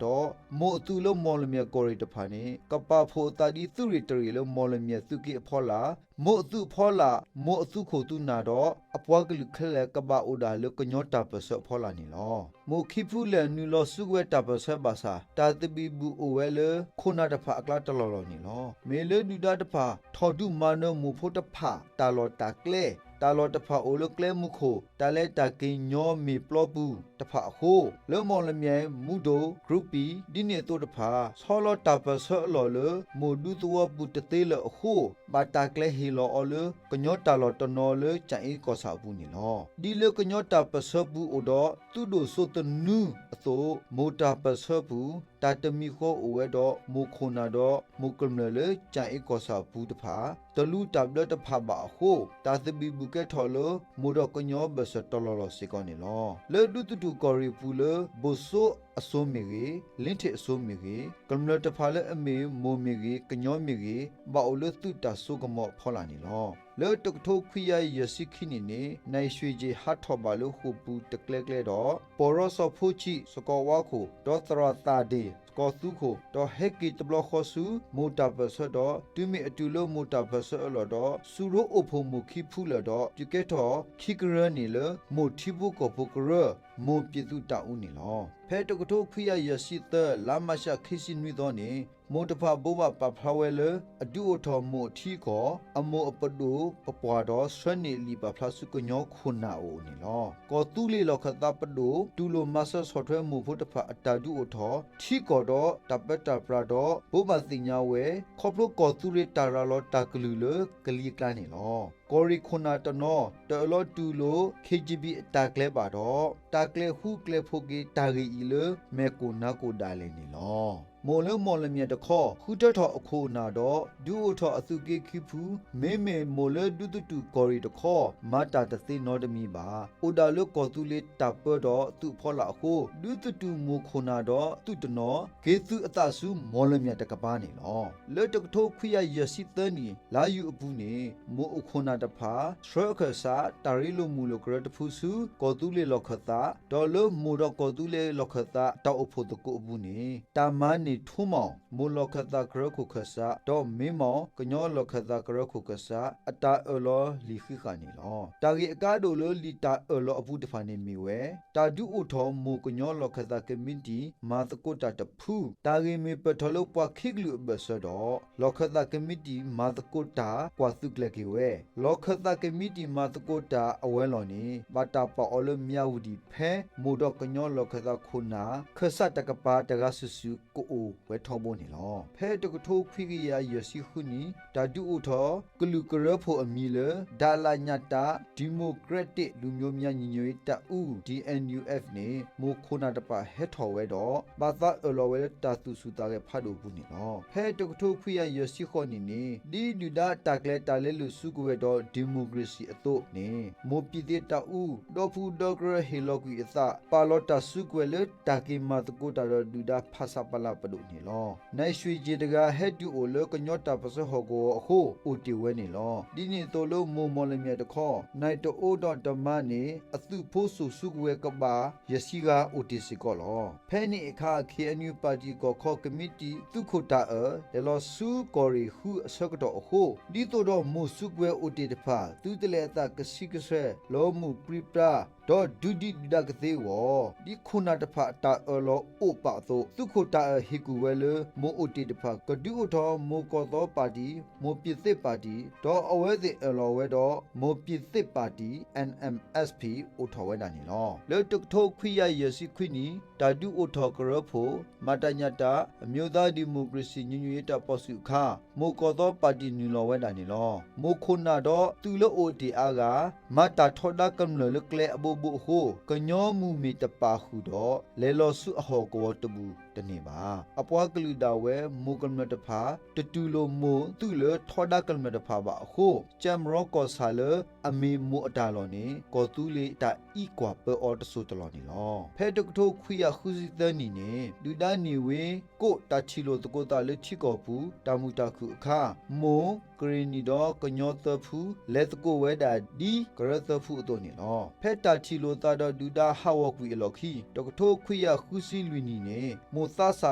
ဒီး မိၢ်အသုးလၢမီၢ်လမၠဲၣ်ကီၢ်ရ့ၣ်တဖၣ်န့ၣ် ကပာ်ဖှိၣ်အသးဒ်သုးရ့ၣ်တရ့ၣ်လၢမီၢ်လမၠဲၣ်သုးက့အဖီလာ်, မိၢ်အသုးအဖီလာ်, မိၢ်အသုးခိၣ်သုးနၢ်ဒီး အပှၤကလုာ်ခဲလၢာ်ကဘၣ်အိၣ်ဒၣ်လၢကညီတၢ်ပၢၢ်ဆၢအဖီလာ်န့ၣ်လီၤ. မိၢ်ခံဖုလဲၣ်နုာ်လီၤစုကဝဲၤတၢ်ပၢၢ်ဆၢဘၣ်ဆၣ် တၢ်သဘံၣ်ဘုၣ်အိၣ်ဝဲလၢခိၣ်နၢ်တဖၣ်အကျါတလီၢ်လီၢ်န့ၣ်လီၤ. မ့ၢ်လၢဒုၣ်ဒါတဖၣ် ထီၣ်ဒုးမၤနၢၤမိၢ်ဖိတဖၣ်တၢ်လီၢ်တၢ်ကျဲ, တၢ်လီၢ်တဖၣ်အိၣ်လၢကျဲမုၢ်ခိၣ် တၢ်လဲၤတၢ်က့ၤညီမ့ၢ်ပျီပူၤတဖၣ်အဃိ, လၢမီၢ်လမၠဲၣ်, မူဒိၣ်, ကြူပံၤ ဒ်န့ၣ်အသိးတဖၣ် ဆီလီၤတၢ်ပၢၢ်ဆၢအလီၢ်လၢ မိၢ်ဒူသဝီပူၤတသ့လၢၤအဃိ, ဘၣ်တၢ်ကျဲဟ့ၣ်လီၤအီၤလၢကညီတၢ်လီၢ်တနီၤလၢကၠၤအ့ကီၢ်ဆၣ်အပူၤန့ၣ်လီၤ. ဒ်လၢကညီတၢ်ပၢၢ်ဆၢပူၤအိၣ်ဒီးသုးဒိၣ်စိသနူအသိး, မိၢ်တၢ်ပၢၢ်ဆၢပူၤ တၢ်တမံၤဃီအိၣ်ဝဲဒီး မိၢ်ခိၣ်နၢ်ဒီးမိၢ်ကမျၢၢ်လၢကၠၤအ့ကီၢ်ဆၣ်အပူၤတဖၣ် တလူၤတၢ်ဘျၢတဖၣ်ဘၣ်အဃိ, တၢ်သဘံၣ်ဘုၣ်ကဲထီၣ်လၢ မိၢ်ဒီးကညီဘၢၣ်စၢၤတလီၢ်လီၢ်စ့ၢ်ကီးန့ၣ်လီၤ. လၢဒူသတူၣ်ကီၢ်ရ့ၣ်ပူၤလၢ ဘိၣ်စိအစိၤမ့ၢ်ဂ့ၤ, လ့ထ့ၣ်အစိၤမ့ၢ်ဂ့ၤ, ကမျၢၢ်တဖၣ်လၢအမ့ၢ်မိၢ်မ့ၢ်ဂ့ၤ, ကညီမ့ၢ်ဂ့ၤ, ဘၣ်အိၣ်လၢသုးတၢ်စိကမီၤအဖီလာ်န့ၣ်လီၤ. လၢတကထိခွံကယၤယဲၢ်ဆံခံနံၣ်န့ၣ် နၢ်ရွှ့ၣ်ကၠ့ၣ်ဟးထီၣ်ဘၣ်လၢဃိာ်ပူၤတကျဲကျဲဒီး ပီၢ်ရီစီၤဖိဆံး စကီၤဝါခိၣ် ဒီးသရၣ်သၣ်ဒ့ၣ် စကီၤသူခိၣ် ဒီးဟဲက့ၤတဘျီဃီဆူ မိၢ်တၢ်ပၢၢ်ဆၢဒီး တုၤမ့ၢ်အတုၤလၢမိၢ်တၢ်ပၢၢ်ဆၢအလီၢ်ဒီး စူးရိအိၣ်ဖှိၣ်မိၢ်ခံဖုလၢာ်ဒီး ဒုးကဲထီၣ်ခံကရၢန့ၣ်လၢ မိၢ်ထံဖိကီၢ်ဖိကရၢ မိၢ်ပျံၤသူးတၢ်အူန့ၣ်လီၤ. ဖဲတကထိခွံကယၤယဲၢ်ဆံသၢ လါမးရှးခံဆံနွံသီန့ၣ် မိၢ်တဖၣ်ဘိးဘၣ်ပာ်ဖျါဝဲလၢ အဒုးအိၣ်ထီၣ်မိၢ်အထံအကီၢ် အမိၢ်အပဒိၣ်ပပှၢ်ဒီး ဆှၢန့ၢ်လံာ်ပာ်ဖျါဆူကညီခိၣ်နၢ်အအိၣ်န့ၣ်လီၤ. ကီၢ်သူလ့ၤလီၢ်ခၢၣ်သးပဒိၣ် တူၢ်လိာ်မၤစၢၤဆီၣ်ထွဲမိၢ်ဖိတဖၣ်အတၢ်ဒုးအိၣ်ထီၣ် ထံကီၢ်ဒီးတၢ်ပၢတၢ်ပြးဒီး ဘိးဘၣ်သ့ၣ်ညါဝဲ ခီဖျိကီၢ်သူလ့ၤတၢ်ရၤလီၤတၢ်ကလုၢ်လၢကလံၤအကျါန့ၣ်လီၤ. ကီၢ်ရ့ၣ်ခိၣ်နၢ်တနီၤ တအၢၣ်လီၤတူၢ်လိာ် ခ့ၣ်ကၠံၣ်ဘံၣ် အတၢ်ကျဲဘၣ်ဒီး တၢ်ကျဲၤဃူကျဲၤဖိးက့ၤတၢ်ဂ့ၢ်အံၤလၢ မဲာ်ကိၣ်နါကိၣ်ဒၣ်လဲာ်န့ၣ်လီၤ. မိၢ်လၢမီၢ်လမၠဲၣ်တခီ ဃုထၢထီၣ်အခိၣ်အနၢ်ဒီး ဒုးအိၣ်ထီၣ်အသုးက့ခံဖု, မ့မ့ၢ်မိၢ်လၢဒူသတူၣ်ကီၢ်ရ့ၣ်တခီ မၤတၢ်တသ့နီတမံၤဘၣ်. အိၣ်ဒၣ်လၢကီၢ်သူလ့ၤတၢ်ပၢဒီးသုးအဖီလာ်အဃိ ဒူသတူၣ်မိၢ်ခိၣ်နၢ်ဒီးသုးတနီၤ က့ၤသုးအသးဆူမီၢ်လမၠဲၣ်တကပၤန့ၣ်လီၤ. လၢတကထိခွံကယၤယဲၢ်ဆံသၢနံၣ် လါယူၤအပူၤန့ၣ် မိၢ်အိၣ်ခိၣ်နၢ်တဖၣ် ဆှၢအခၢၣ်စး တၢ်ရ့လိာ်မုာ်လိာ်ကရၢတဖုဆူ ကီၢ်သူလ့ၤလီၢ်ခၢၣ်သး ဒီးလၢမိၢ်ဒီးကီၢ်သူလ့ၤလီၢ်ခၢၣ်သး တၢ်အိၣ်ဖှိၣ်သကိးအပူၤန့ၣ် တၢ်မၤန့ၢ်ထိၣ်မီၣ် မိၢ်လီၢ်ခၢၣ်သးကရၢခိၣ်ခၢၣ်စး ဒီးမ့ၢ်မီၢ် ကညီလီၢ်ခၢၣ်သးကရၢခိၣ်ခၢၣ်စး အတၢ်အၢၣ်လီၤလံာ်ဃံးဃာ်န့ၣ်လီၤ. တၢ်ဂ့ၢ်အကါဒိၣ်လၢလံာ်တၢ်အၢၣ်လီၤအပူၤတဖၣ်န့ၣ်မ့ၢ်ဝဲ တၢ်ဒုးအိၣ်ထီၣ်မိၢ်ကညီလီၢ်ခၢၣ်သးကမံးတံၢ် မၤသကိးတၢ်တဖု, တၢ်ဂ့ၢ်မ့ၢ်ပၢၢ်ထီၣ်လၢပှၤခံကလုာ်အဘၢၣ်စၢၤဒီး လီၢ်ခၢၣ်သးကမံးတံၢ်မၤသကိးတၢ် ကွၢ်သုးကျဲၤက့ၤဝဲ လီၢ်ခၢၣ်သးကမံးတံၢ်မၤသကိးတၢ်အဝဲၤလီၢ်န့ၣ် ဘၣ်တၢ်ပာ်အီၤလၢမၠၣ်ဝတံၣ်ဖဲ မိၢ်ဒီးကညီလီၢ်ခၢၣ်သးခိၣ်နၢ် ခၢၣ်စးတကပၤတဂၤစုာ်စုာ်ကအိၣ်ဝဲထီဘိန့ၣ်လီၤ. ဖဲတကထိခွံကယၤယဲၢ်ဆံဃုနံၣ် တၢ်ဒုးအိၣ်ထီၣ် ကလုာ်ကရၢဖိအမံၤလၢ ဒၣ်လၣ်ညၣ်တၢ် ဒီမိုကရက်တစ်လူမျိုးများညီညွတ်ရေးတပ်ဦး ဒီအန်ယူအက်ဖ် န့ၣ် မိၢ်ခိၣ်နၢ်တဖၣ်ဟဲထီၣ်ဝဲဒီး ဘၣ်သးအၢၣ်လီၤဝဲလၢတၢ်သူၣ်ဆူၣ်သးဂဲၤဖးဒိၣ်အပူၤန့ၣ်လီၤ. ဖဲတကထိခွံကယၤယဲၢ်ဆံဃိးနံၣ်န့ၣ် ဒ်ဒုၣ်ဒါတၢ်ကျဲၤတၢ်လဲၤလိာ်စုကဝဲၤဒီး democracy အသိးန့ၣ် မိၢ်ပျံၤသ့ၣ်တၢ်အူ ဒီဖုဒီကရၢဟ့ၣ်လီၤကွံာ်အသး ပာ်လီၤတၢ်စုကဝဲၤလၢတၢ်က့ၤမၤသကိးတၢ်ဒီးဒုၣ်ဒါ ဖဆပလ ပဒိၣ်န့ၣ်လီၤ. နၢ်ရွှ့ၣ်ကၠ့ၣ်တဂၤဟဲတုၤအိၣ်လၢကညီတၢ်ပၢၢ်ဆၢဟီၣ်ကဝီၤအဃိ အိၣ်တ့ၢ်ဝဲန့ၣ်လီၤ. ဒ်န့ၣ်အသိးလၢမိၢ်မီၢ်လမၠဲၣ်တခီ နၢ်တအိဒီးတမါန့ၣ် အသုးဖိစိာ်စုကဝဲၤကဘၣ် ယဲၢ်ဆံဂၤအိၣ်တ့ၢ်စ့ၢ်ကီးလီၤ. ဖဲန့ၣ်အခါ ခ့ၣ်အဲၣ်ယူၣ် ပၣ်တံၣ်ကီၢ်ခီကမံးတံၢ် သုးခိၣ်တၢ်အၢၣ် လဲၤလီၤဆူကီၢ်ရ့ၣ်ဃုအဆၢကတီၢ်အဃိ ဒ်သိးဒီးမိၢ်စုကဝဲၤအိၣ်တ့ၢ်တဖၣ် သုတလဲၤအသးကဆံကဆှဲ လီၤမုၢ်ပြံပြါ ဒီးဒုးဒံးဒုၣ်ဒါကသ့အဂီၢ် ဒ်ခိၣ်နၢ်တဖၣ်အတၢ်အၢၣ်လီၤအိၣ်ပာ်အသိး သုးခိၣ်တၢ်အၢၣ်ဟ့ၣ်ကူၣ်ဝဲလၢ မိၢ်အိၣ်တ့ၢ်တဖၣ် ကဒုးအိၣ်ထီၣ်မိၢ်ကီၢ်သီပၣ်တံၣ် မိၢ်ပျံၤသ့ၣ်ပၣ်တံၣ် ဒီးအဝဲသ့ၣ်အၢၣ်လီၤဝဲဒီး မိၢ်ပျံၤသ့ၣ်ပၣ်တံၣ် NMSP အိၣ်ထီၣ်ဝဲဒၣ်န့ၣ်လီၤ. လၢတကထိခွံကယၤယဲၢ်ဆံခွံနံၣ် တၢ်ဒုးအိၣ်ထီၣ်ကရၢဖိ မၤတၢ်ညၣ်တၢ် အမျိုးသားဒီမိုကရေစီညီညွတ်ရေးတပ် ပိာ်စုအခါ မိၢ်ကီၢ်သီပၣ်တံၣ်နုာ်လီၤဝဲဒၣ်န့ၣ်လီၤ. မိၢ်ခိၣ်နၢ်ဒီးသုးလၢအိၣ်တ့ၢ်အါဂၤ မၤတၢ်ထီဒါကမျၢၢ်လၢကျဲအဘိဘိအဃိ ကညီမုၢ်မ့ၢ်တပာ်ဃုာ်ဒီး လဲၤလီၤဆူအဟီၣ်ကဝီၤတဘူၣ်တ တန့ၢ်ဘၣ်. အပှၤကလုာ်ဒၣ်ဝဲ မိၢ်ကမျၢၢ်တဖၣ် တတူၢ်လိာ်မိၢ်သုးလၢထီဒါကမျၢၢ်တဖၣ်ဘၣ်အဃိ ကၠဲးမရီကီၢ်ဆၣ်လၢအမ့ၢ်မိၢ်အတၢ်လီၢ်န့ၣ် ကီၢ်သူလ့ၤတၢ်အံးကွၢ်ပၢအီၤတစိၢ်တလီၢ်န့ၣ်လီၤ. ဖဲတကထိခွံကယၤဃုဆံသၢနံၣ်န့ၣ် ဒုၣ်ဒါန့ၢ်ဝ့ကိးတၢ်ထံၣ်လိာ်သကိးသးလၢထံကီၢ်ပူၤ တၢ်မုာ်တၢ်ခုၣ်အခါ မိၢ် ကရ့ၣ်နံၣ်ဒီးကညီသၢဖု လဲၤသကိးဝဲဒၣ်ဒ်ကရၢသၢဖုအသိးန့ၣ်လီၤ. ဖဲတၢ်ထံၣ်လိာ်သးဒီးဒုၣ်ဒါဟးဂီၤကွံာ်အလီၢ်ခံ တကထိခွံကယၤဃုဆံလွံၢ်နံၣ်န့ၣ် မိၢ်သးစၢ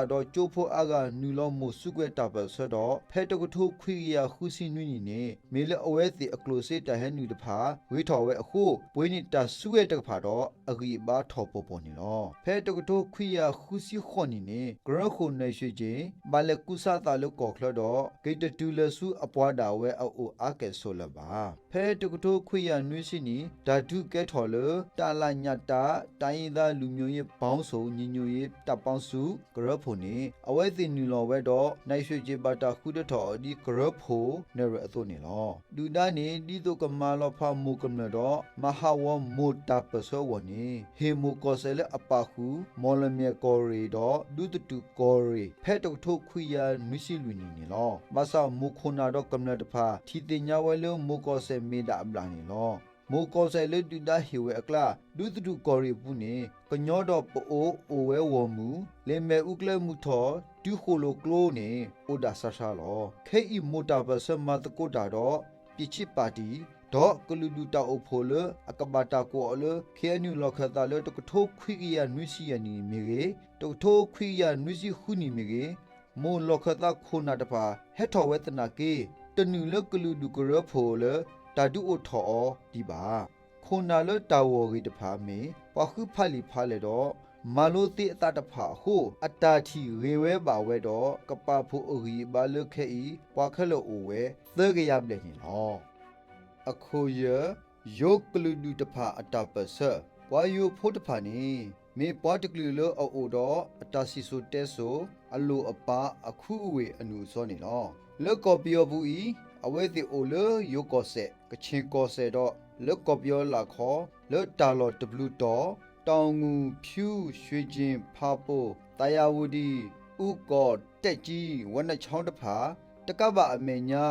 ်ဒီးကၠိဖိအါဂၤနုာ်လီၤမိၢ်စုကဝဲၤတၢ်ပၢၢ်ဆၢဒီး ဖဲတကထိခွံကယၤဃုဆံနွံနံၣ်န့ၣ် မ့ၢ်လၢအဝဲသ့ၣ်အကျိၣ်စ့တၢ်ဟဲနုာ်တဖၣ် ဂ့ၤထီၣ်ဝဲအဃိ ပှ့ၤန့ၢ်တၢ်စုကဝဲၤတကပၤဒီး အဂံၢ်အဘါထီၣ်ပီၤပီၤန့ၣ်လီၤ. ဖဲတကထိခွံကယၤဃုဆံဃိးနံၣ်န့ၣ် ကရၢခိၣ်နဲၣ်ရွှ့ၣ်ကၠ့ၣ် ဘၣ်လဲၤကူစါသးလၢကီၢ်ချၢဒီး က့ၤတတုၤလဲၤဆူအပှၤဒၣ်ဝဲအအိၣ်အါကဲၣ်ဆိးလၢၤဘၣ်. ဖဲတကထိခွံကယၤနွံဆံနံၣ် တၢ်ဒုးကဲထီၣ်လၢ တၢ်လၢညၣ်တၢ် တိုင်းရင်းသားလူမျိုးရေးပေါင်းစုံညီညွတ်ရေးတပ်ပေါင်းစု ကရၢဖိၣ်န့ၣ် အဝဲသ့ၣ်နုာ်လီၤဝဲဒီး နဲၣ်ရွှ့ၣ်ကၠ့ၣ်ဘၣ်တၢ်ဃုထၢထီၣ်အီၤဒ်ကရၢဖိၣ်နဲၣ်ရွဲၣ်အသိးန့ၣ်လီၤ. ဒုၣ်ဒါန့ၣ် ဒ်သိးကမၤလီၤဖးမိၢ်ကမျၢၢ်ဒီး မၤဟးဂီၤမိၢ်တၢ်ပၢၢ်ဆၢအဂီၢ်န့ၣ် ဟ့ၣ်မိၢ်ကီၢ်စဲၣ်လၢအပာ်ဃုာ် မီၣ်လမၠဲၣ်ကီၢ်ရ့ၣ်ဒီး ဒူသထူၣ်ကီၢ်ရ့ၣ် ဖဲတကထိခွံကယၤနွံဆံလွံၢ်နံၣ်န့ၣ်လီၤ. ဘၣ်ဆၣ်မိၢ်ခိၣ်နၢ်ဒီးကမျၢၢ်တဖၣ် ထံၣ်သ့ၣ်ညါဝဲလၢမိၢ်ကီၢ်စဲၣ်မ့ၢ်ဒၣ်အဘျၣ်န့ၣ်လီၤ. မိၢ်ကီၢ်စဲၣ်လၢဒုၣ်ဒါဟ့ၣ်ဝဲအကျါ ဒူသထူၣ်ကီၢ်ရ့ၣ်အပူၤန့ၣ် ကညီဒီးပအိၣ်အိၣ်ဝဲဂီၢ်မုၢ် လၢမဲာ်အူကျဲမုၢ်ထီၣ် တုၤဃိၣ်လိာ်ကျိန့ၣ် အိၣ်ဒၣ်ဆှါဆှါလီၤ. ခဲအံၤမိၢ်တၢ်ပၢၢ်ဆၢမၤသကိးတၢ်ဒီး ပြည်ချစ်ပါတီ ဒီးကလုာ်ဒူၣ်တၢ်အိၣ်ဖှိၣ်လၢအကဘၣ်တၢ်ကိးအီၤလၢ ခ့ၣ်အဲၣ်ယူၣ် လီၢ်ခၢၣ်သးလၢတကထိခွံကယၤနွံဆံယဲၢ်နံၣ်မ့ၢ်ဂ့ၤ, တကထိခွံကယၤနွံဆံဃုနံၣ်မ့ၢ်ဂ့ၤ, မိၢ်လီၢ်ခၢၣ်သးခိၣ်နၢ်တဖၣ် ဟဲထီၣ်ဝဲသနာ်က့ တနုာ်လၢကလုာ်ဒူၣ်ကရၢဖိၣ်လၢ တၢ်ဒုးအိၣ်ထီၣ်အီၤဒံးဘၣ်. ခိၣ်နၢ်လၢတၢ်ဂီၢ်ဂ့ၤတဖၣ်မ့ၢ် ပှၤဃုဖးလံာ်ဖးလဲၢ်ဒီး မၤလိသ့အသးတဖၣ်အဃိ အတၢ်ထံၣ်ဂ့ၤဝဲဘၣ်ဝဲဒီး ကပာ်ဖှိၣ်အဂံၢ်အဘါလၢခဲအံၤ ပှၤခဲလၢာ်အိၣ်ဝဲ သၢကယၤဘျဲၣ်န့ၣ်လီၤ. အခိၣ်ယၢၢ်, ယိၤကလုာ်ဒူၣ်တဖၣ်အတၢ်ပၢၢ်ဆၢ, ပှၤယိၤဖိတဖၣ်န့ၣ် မ့ၢ်ပှၤတကလုာ်လၢအအိၣ်ဒီးအတၢ်စံၣ်စိၤတဲစိၤ အလိၣ်အပာ် အခူအဝ့ၢ်အနုာ်အစီန့ၣ်လီၤ. လၢကီၢ်ပယီၤပူၤအံၤ အဝဲသ့ၣ်အိၣ်လၢယိၤကီၢ်စဲၣ်, ကခ့ၣ်ကီၢ်စဲၣ်ဒီး လၢကီၢ်ပယီၤလၢ်ခီ လၢတၢ်လီၢ်တဘျုးတီၢ်, တောင်ငူ, ဖြူး, ရွှေကျင်, ဖာပွန်, သာယာဝတီ, အူကီၢ်, တပ်ကြီး, ဝက်နက်ချောင်းတဖၣ် တကးဘၣ်အမဲာ်ညါ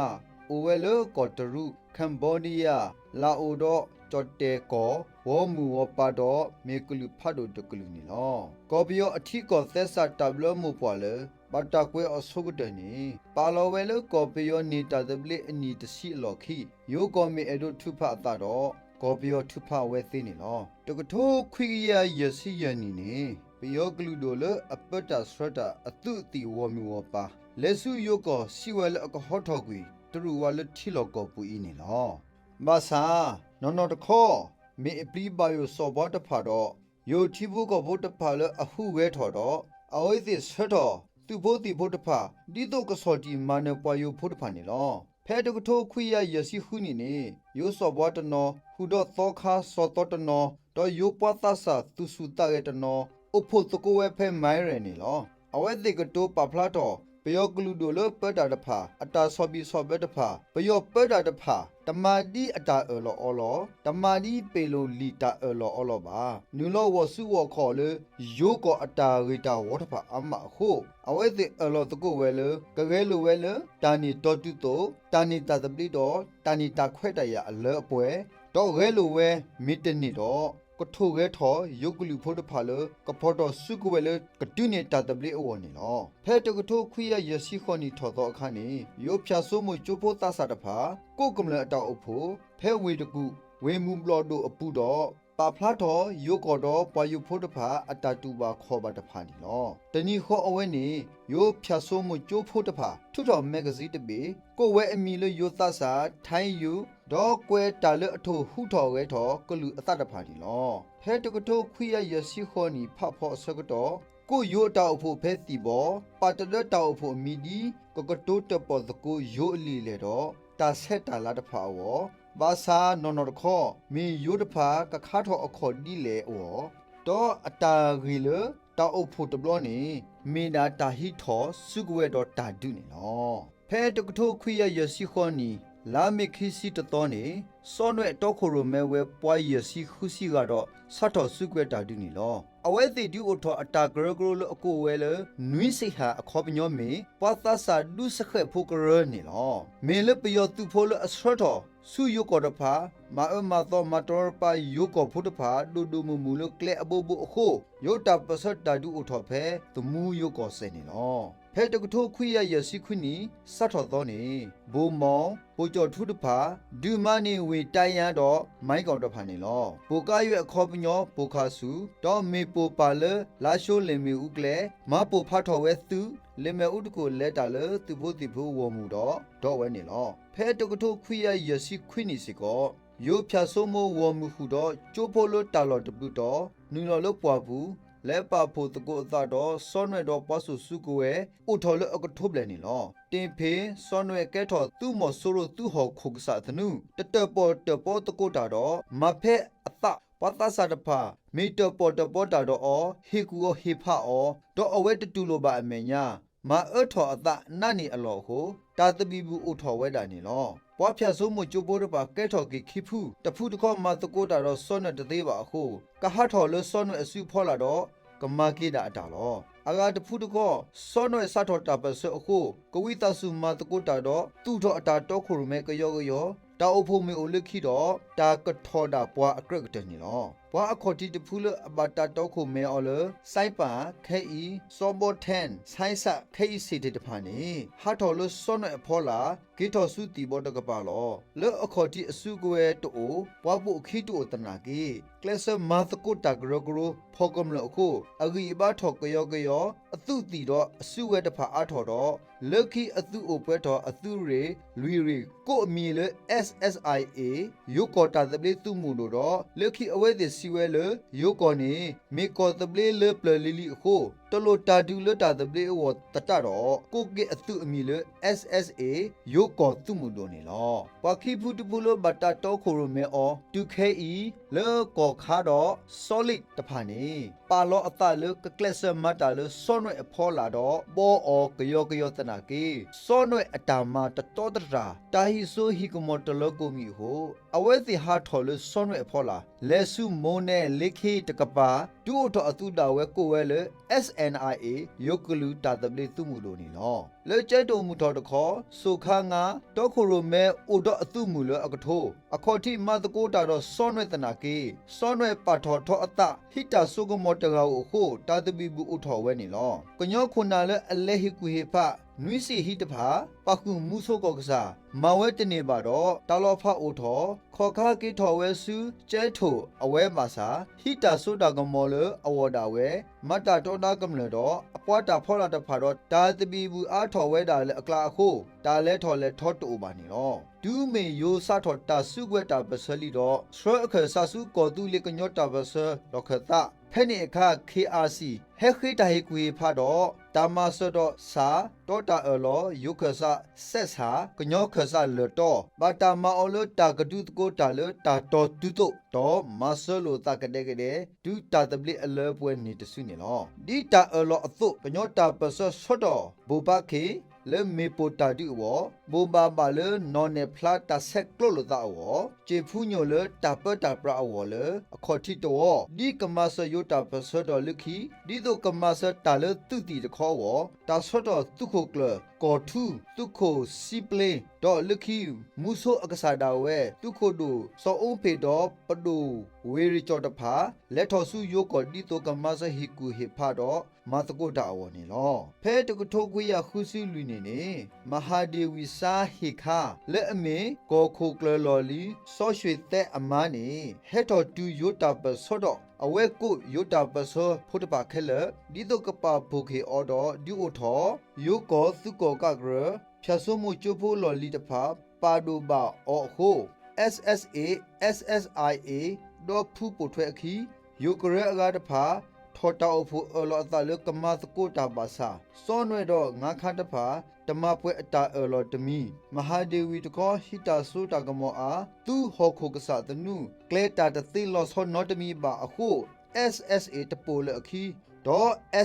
အိၣ်ဝဲလၢကီၢ်တရူး, Cambodia, လၣ်အိၣ်ဒီးကၠီၣ်တဲၣ်ကီၢ်, ဂီၢ်မုၢ်ဂီၢ်ပၤဒီး မ့ၢ်ကလုာ်ဖးဒိၣ်တကလုာ်န့ၣ်လီၤ. ကီၢ်ပယီၤအထံကီၢ်သဲစးတၢ်ဘျၢမိၢ်ပှၢ်လၢ ဘၣ်တၢ်ကွဲးအီၤဆိကတၢၢ်န့ၣ် ပာ်လီၤဝဲလၢကီၢ်ပယီၤန့ၢ်တၢ်သဘျ့အနံၣ်တဆံအလီၢ်ခံ ယိၤကီၢ်မ့ၢ်အဲၣ်ဒိးထုးဖးအသးဒီး ကီၢ်ပယီၤထုးဖးဝဲသ့န့ၣ်လီၤ. တကထိခွံကယၤယဲၢ်ဆံယဲၢ်နံၣ်န့ၣ် ပယီၤကလုာ်ဒိၣ်လၢအပၢတၢ်ဆှၢတၢ်အသုးအသံၣ်ဂီၢ်မုၢ်ဂီၢ်ပၤ လဲၤဆူယိၤကီၢ်စံးဝဲလၢအကဟီထီၣ်ကွံာ် တရူးဝါလၢထံလီၢ်ကီၢ်ပူၤအံၤန့ၣ်လီၤ. ဘၣ်ဆၣ် နီၢ်နီၢ်တခီ မ့ၢ်အပျံၤဘၣ်ယိၣ်စီၤပှၤတဖၣ်ဒီး ယိၤထံဖိကီၢ်ဖိတဖၣ်လၢအဟူးဂဲၤထီၣ်ဒီး အဝဲသ့ၣ်ဆှၢထီၣ်သုးဖိသံၣ်ဖိတဖၣ် ဒ်သိးကဆီၣ်တံၢ်မၤနၢၤပှၤယိၤဖိတဖၣ်န့ၣ်လီၤ. ဖဲတကထိခွံကယၤယဲၢ်ဆံဃုနံၣ်န့ၣ် ယိၤစီၤပှၤတနီၤ ဃုာ်ဒီးသီခါစီၤသီတနီၤ ဒီးယိၤပှၤသးစၢ်သူၣ်ဆူၣ်သးဂဲၤတနီၤ အိၣ်ဖှိၣ်သကိးဝဲဖဲမၤရဲၣ်န့ၣ်လီၤ. အဝဲသ့ၣ်ကတိၤပာ်ဖျါထီၣ် ပယီၤကလုာ်ဒိၣ်လၢပၢတၢ်တဖၣ် အတၢ်ဆီၣ်ဘံၣ်ဆီၣ်ဘၢတဖၣ် ပယီၤပၢတၢ်တဖၣ် တမၤဒ်အတၢ်အၢၣ်လီၤအီလီၤ, တမၤဒ်ပ့ၤလိာ်လံာ်တၢ်အၢၣ်လီၤအီလီၤဘၣ်. နုာ်လီၤဂီၢ်စုဂီၢ်ခီၣ်လၢ ယိၤကီၢ်အတၢ်ဂ့ၤတၢ်ဝီတဖၣ်အါမးအဃိ အဝဲသ့ၣ်အၢၣ်လီၤသကိးဝဲလၢ ကဂဲၤလိာ်ဝဲလၢ တၢ်န့ၢ်တီတုၤသိး တၢ်န့ၢ်တၢ်သဘျ့ဒီး တၢ်န့ၢ်တၢ်ခွဲးတၢ်ယာ်အလၢအပှဲၤ, ဒီးဂဲၤလိာ်ဝဲမ့ၢ်တန့ၢ်ဒီး ကထိၣ်ဂဲၤထီၣ်ယိၤကလုာ်ဖိတဖၣ်လၢ ကဖီၣ်ထီၣ်စုကဝဲၤလၢ ကတုၤန့ၢ်တၢ်သဘျ့အဂီၢ်န့ၣ်လီၤ. ဖဲတကထိခွံကယၤယဲၢ်ဆံဃိးနံၣ်ထီၣ်သီအခါန့ၣ် ယိၤဖၠၣ်စိမိၤကၠိဖိသးစၢ်တဖၣ် ကိးကမျၢၢ်အတၢ်အိၣ်ဖှိၣ် ဖဲဝ့ၢ်တကူၣ် ဝ့ၢ်မူၤဘျီၣ်ဒိၣ်အပူၤဒီး ပာ်ဖျါထီၣ်ယိၤကီၢ်ဒီးပှၤယိၤဖိတဖၣ် အတၢ်တူၢ်ဘၣ်ခီၣ်ဘၣ်တဖၣ်န့ၣ်လီၤ. တနံၤဃီအဝဲန့ၣ် ယိၤဖၠၣ်စိမိၤကၠိဖိတဖၣ် ထုးထီၣ် magazine တဘ့ၣ် ကိးဝဲအမံၤလၢယိၤသးစၢ် Thai Youth ဒီးကွဲးတၢ်လၢအထိၣ်ဟူးထီၣ်ဂဲၤထီၣ်ကလုာ်အသးတဖၣ်န့ၣ်လီၤ. ဖဲတကထိခွံကယၤယဲၢ်ဆံဃိးနံၣ်ဖးဖီအဆၢကတီၢ် ကိးယိၤအတၢ်အိၣ်ဖှိၣ်ဖဲသံၣ်ဘီ ပာ်တဒၢတၢ်အိၣ်ဖှိၣ်အမံၤဒ် ကကတိၤတၢၣ်ပီၣ်သကိးယိၤအလံာ်လဲၢ်ဒီး တၢ်ဆဲးတၢ်လၤတဖၣ်အဂီၢ်, ဘၣ်ဆၣ်နီၢ်နီၢ်တခီ မ့ၢ်ယိၤတဖၣ်ကခါထီၣ်အခီၣ်ဒ်လဲၣ်အဂီၢ်, ဒီးအတၢ်ဂ့ၢ်လၢတၢ်အိၣ်ဖှိၣ်တဘျီန့ၣ် မ့ၢ်ဒၣ်တၢ်ဟံးထီၣ်စုကဝဲၤဒီးတၢ်ဒုးန့ၣ်လီၤ. ဖဲတကထိခွံကယၤယဲၢ်ဆံဃိးနံၣ် လါမ့ၤခံဆံတသီန့ၣ် စီၤနွဲၣ်တီခိၣ်ရိၣ်မဲဝဲပှၤယဲၢ်ဆံဃုဆံဂၤဒီး စးထီၣ်စုကဝဲၤတၢ်ဒုးန့ၣ်လီၤ. အဝဲသ့ၣ်ဒုးအိၣ်ထီၣ်အတၢ်ကရၢကရိလၢအကိးဝဲလၢ နွံစံးဟၣ်အခီပညီမ့ၢ် ပှၤသးစၢ်ဒူစဃဲးဖိကရၢန့ၣ်လီၤ. မ့ၢ်လၢပယီၤသုးဖိလၢအဆှၢထီၣ်ဆူယိၤကီၢ်တဖၣ် မၤအၢမၤသီမၤတရီတပါယိၤကီၢ်ဖိတဖၣ် ဒိၣ်ဒိၣ်မုၢ်မုၢ်လၢကျဲအဘိဘိအဃိ ယိၤတၢ်ပၢၢ်ဆၢတၢ်ဒုးအိၣ်ထီၣ်ဖဲ သမူယိၤကီၢ်စဲၣ်န့ၣ်လီၤ. ဖဲတကထိခွံကယၤယဲၢ်ဆံခွံနံၣ် စးထီၣ်သီန့ၣ် ဘိၣ်မီၣ်, ပိၣ်ကၠီၣ်ထူတဖၣ် ဒုးမၤန့ၢ်ဝ့ၢ်တၢ်ယါဒီး မၤကီၣ်တဖၣ်န့ၣ်လီၤ. ပိၣ်ကါယွဲၢ်အခီပညီ ပိၣ်ခၣ်ဆူၣ် ဒီးမ့ၣ်ပိၢ်ပၢ်လၢ လါၡိလ့ၣ်မ့ၣ်အူကျဲ မၤပိၢ်ဖးထီၣ်ဝဲသုး လ့ၣ်မ့ၣ်အူတခိၣ်လဲၤတၢ်လၢသုးဖိသံၣ်ဖိဂီၢ်မုၢ်ဒီး ဒီးဝဲန့ၣ်လီၤ. ဖဲတကထိခွံကယၤယဲၢ်ဆံခွံနံၣ်စ့ၢ်ကီး ယိၤဖၠၣ်စိမိၤဂီၢ်မုၢ်ဃုာ်ဒီး ကၠိဖိလၢတၢ်လီၢ်တဘျုးတီၤ နုာ်လီၤလၢပှၢ်ပူၤ လဲၤပာ်ဖှိၣ်သကိးအသးဒီး စီၤနွဲၣ်ဒီးပှၤစိာ်စုကဝဲၤ အိၣ်ထီၣ်လၢအကထိဘျဲၣ်န့ၣ်လီၤ. တ့ၢ်ဖ့ၣ် စီၤနွဲၣ်ကဲထီၣ်သုးမီၤစိရိၤသုးဟီၣ်ခိၣ်ကစၢ်သနူ တတၢၣ်ပီၣ်တၢၣ်ပီသကိးတၢ်ဒီး မၤဖဲအသး ပှၤသးစၢ်တဖၣ် မ့ၢ်တၢၣ်ပီၣ်တၢၣ်ပီတၢ်ဒီးအီၤ ဟ့ၣ်ကူၣ်အီၤဟ့ၣ်ဖးအီၤ ဒီးအဝဲတတူၢ်လိာ်ဘၣ်အမဲာ်ညါ မၤအၢထီၣ်အသးနးန့ၢ်အလီၢ်အဃိ တၢ်သဘံၣ်ဘုၣ်အိၣ်ထီၣ်ဝဲဒၣ်န့ၣ်လီၤ. ပှၤဖၠၣ်စိမိၤကၠိဖိတဖၣ်ကဲထီၣ်က့ၤခံဖု တဖုတခီမၤသကိးတၢ်ဒီးစီၤနွဲၣ်တသ့ဘၣ်အဃိ ကဟးထီၣ်လၢစီၤနွဲၣ်အစုဖီလာ်ဒီး ကမၤက့ၤဒၣ်အတၢ်လီၤ. အဂၤတဖုတခီ စီၤနွဲၣ်စးထီၣ်တၢ်ပၢၢ်ဆၢအဃိ ကဝံသးစူၤမၤသကိးတၢ်ဒီး သူၣ်ထီၣ်အတၢ်တီခိၣ်ရိၣ်မဲကယီကယီ တၢ်အိၣ်ဖှိၣ်မ့ၣ်အူလၢခံဒီး တၢ်ကထီၣ်ဒၣ်ပှၤအကြၢးကတၢၢ်န့ၣ်လီၤ. ပှၤအခီၣ်ထံးတဖုလၢအဘၣ်တၢ်တီခိၣ်မဲအီၤလၢ စဲပၣ် ခဲအံၤ စီၤဘီထဲၣ် စဲစၣ် ခဲအံၤ စ့ၣ်ထ့ၣ်တဖၣ်န့ၣ် ဟးထီၣ်လၢစီၤနွဲၣ်အဖီလာ် က့ၤထီၣ်ဆူသံၣ်ဘီတကပၤလီၤ. လၢအခီၣ်ထံးအစုကဝဲၤတအိၣ် ပှၤပိာ်အခံတအိၣ်သနာ်က့ ကျဲးစၢးမၤသကိးတၢ်ကရၢကရိ ဖီၣ်ကမျၢၢ်အဃိ အဂံၢ်အဘါထီၣ်ကယီကယီ အသုးသံၣ်ဒီးအစုဝဲတဖၣ်အါထီၣ်ဒီး လၢခံအသုးအိၣ်ပှဲၤထီၣ်အသုးရ့ၣ် လွံၢ်ရ့ၣ် ကိးအမံၤလၢ SSIA ယိၤကီၢ်တၢ်သဘျ့သုးမုၢ်ဒိၣ်ဒီး လၢခံအဝဲသ့ၣ်စံးဝဲလၢ ယိၤကီၢ်န့ၣ် မ့ၢ်ကီၢ်သဘျ့လၢပျၢၤလံၤလံၤအဃိ တလိၣ်တၢ်ဒုးလၢတၢ်သဘျ့အဂီၢ်သတးဒီး ကိးက့ၤအသုးအမံၤလၢ SSA ယိၤကီၢ်သုးမုၢ်ဒိၣ်န့ၣ်လီၤ. ပှၤခံဖုတဖုလၢဘၣ်တၢ်တီခိၣ်ရိၣ်မဲအီၤ တုၤခဲအံၤ လၢကီၢ်ခါဒီး စီလ့ၣ်တဖၣ်န့ၣ် ပာ်လီၤအသးလၢကကျဲးစၢးမၤတၢ်လၢစီၤနွဲၣ်အဖီလာ်ဒီး ဘီအီၤကယီကယီသနာ်က့ စီၤနွဲၣ်အတၢ်မၤတတီတတြၢ် တၢ်ဟံးစိဟံးကမီၤတလၢကိးမံၤအဃိ အဝဲသ့ၣ်ဟးထီၣ်လၢစီၤနွဲၣ်အဖီလာ် လဲၤဆူမိၢ်နဲၣ်လ့ခ့တကပၤ ဒုးအိၣ်ထီၣ်အသုးဒၣ်ဝဲကိးဝဲလၢ SNIA ယိၤကလုာ်တၢ်သဘျ့သုးမုၢ်ဒိၣ်န့ၣ်လီၤ. လၢကၠဲတိၣ်မုၢ်ထီၣ်တခီ စိၤခါငါ တီခိၣ်ရိၣ်မဲအိၣ်ဒီးအသုးမုၢ်လၢအကထိ အခီၣ်ထံးမၤသကိးတၢ်ဒီးစီၤနွဲၣ်သနာ်က့ စီၤနွဲၣ်ပာ်ထီၣ်ထီအသး ဟံးတၢ်စိကမီၤတဂၤဧိၤအဃိ တၢ်သဘံၣ်ဘုၣ်အိၣ်ထီၣ်ဝဲန့ၣ်လီၤ. ကညီခိၣ်နၢ်လၢအလဲၤဟ့ၣ်ကူၣ်ဟ့ၣ်ဖး နွံစံးဟံးတဖၣ် ပာ်ဃုာ်မူဆိကီၢ်ကစၢ် မၤဝဲတန့ၢ်ဘၣ်ဒီး တၢ်လီၤဖးအိၣ်ထီၣ် ခီၣ်ခါက့ၤထီၣ်ဝဲဆူကၠဲထိၣ်အဝဲဘၣ်ဆၣ် ဟံးတၢ်စိတၢ်ကမီၤလၢအဂီၢ်ဒၣ်ဝဲ မၤတၢ်တီဒါကမျၢၢ်ဒီး အပှၤတၢ်ဖီလာ်တဖၣ်ဒီး တၢ်သဘံၣ်ဘုၣ်အါထီၣ်ဝဲဒၣ်လၢအကျါအဃိ တၢ်လဲၤထီၣ်လဲၤထီတအိၣ်ဘၣ်န့ၣ်လီၤ. တုၤမ့ၢ်ယိၤစးထီၣ်တၢ်စုကဝဲၤတၢ်ပၢၢ်ဆၢလံဒီး ဆှၢအခၢၣ်စးဆူကီၢ်သူလ့ၤကညီတၢ်ပၢၢ်ဆၢလီၢ်ခၢၣ်သး ဖဲန့ၣ်အခါ KRC ဟဲဃ့တၢ်ဟ့ၣ်ကူၣ်ဟ့ၣ်ဖးဒီး တၢ်မၤစၢၤဒီးစှၤ ဒီးတၢ်အၢၣ်လီၤ ယိၤခၢၣ်စးစဲးစှၤ ကညီခၢၣ်စးလၢာ်တီ ဘၣ်တၢ်မၤအီၤလၢတၢ်ကဒုးသကိးတၢ်လၢတၢ်တီတုၤသိး ဒီးမၤစၢၤလိာ်သးကဒဲကဒဲ တုၤတၢ်သဘျ့အလၢပှဲၤန့ၣ်တစုန့ၣ်လီၤ. ဒ်တၢ်အၢၣ်လီၤအသိး ကညီတၢ်ပၢၢ်ဆၢဆှၢထီၣ် ဘိၣ်ဘၣ်ခ့ၣ် လၢမ့ၣ်ပိၢ်တၢ်ဒုးအဂီၢ်, ဘိးဘၣ်ဘၣ်လၢနီၢ်နဲၣ်ဖျါတၢ်ဆဲးကျိးလိာ်သးအဂီၢ်, စံာ်ဖူညိၣ်လၢတၢ်ပၢတၢ်ပြးအဂီၢ်လၢ အခီၣ်ထံးတဝီ, ဒ်ကမၤစၢၤယိၤတၢ်ပၢၢ်ဆၢဒီးလၢခံ, ဒ်သိးကမၤစၢၤတၢ်လၢသုးသံၣ်တခီအဂီၢ်, တၢ်ဆှၢထီၣ်သုးခိၣ်ကျၢၢ်, ကီၢ်ထူ, သုးခိၣ်စံပျ့ၤ, ဒီးလၢခံ မူဆိအကစၢ်ဒၣ်ဝဲ သုးခိၣ်ဒိၣ်စီၤအူဖ့ၣ်ဒီးပဒိၣ်ဝ့ၢ်ရ့ၣ်ကၠီၣ်တဖၣ် လဲၤထီၣ်ဆူယိၤကီၢ်ဒ်သိးကမၤစၢၤဟ့ၣ်ကူၣ်ဟ့ၣ်ဖးဒီး မၤသကိးတၢ်အဂီၢ်န့ၣ်လီၤ. ဖဲတကထိခွံကယၤဃုဆံလွံၢ်နံၣ်န့ၣ် မဟာဒေဝီ စါဟ့ၣ်ခါ လၢအမ့ၢ်ကီၢ်ခိၣ်ကျၢၢ်လီၢ်လံၤ စီၤရွှ့ၣ်သဲအမါန့ၣ် ဟဲထီၣ်တုၤယိၤတၢ်ပၢၢ်ဆၢဒီး အဝဲကိးယိၤတၢ်ပၢၢ်ဆၢဖိတဖၣ်ခဲလၢာ် ဒ်သိးကပာ်ဖှိၣ်က့ၤအီၤဒီး ဒုးအိၣ်ထီၣ် ယိၤကီၢ်သုးကီၣ်ကးကရၢ ဖၠၣ်စိမိၤကၠိဖိလီၢ်လံၤတဖၣ် ပာ်ဒိၣ်ဘၣ်အီၤအဃိ SSA, SSIA ဒီးဖုပိာ်ထွဲအခံ ယိၤကရၢအဂၤတဖၣ် ထီၣ်တၢ်အိၣ်ဖှိၣ်အၢၣ်လီၤအသးလၢကမၤသကိးတၢ်ဘၣ်ဆၣ် စီၤနွဲၣ်ဒီးငါးခါတဖၣ် တမၤပှဲၤအတၢ်အၢၣ်လီၤတမံၤ, မဟာဒေဝီတခီ ဟံးတၢ်စိတၢ်ကမီၤအါ သုးဟီၣ်ခိၣ်ကစၢ်သနူ ကျဲၤတၢ်တသ့လီၤဆီနီတမံၤဘၣ်အဃိ SSA တပိာ်လၢၤအခံ ဒီး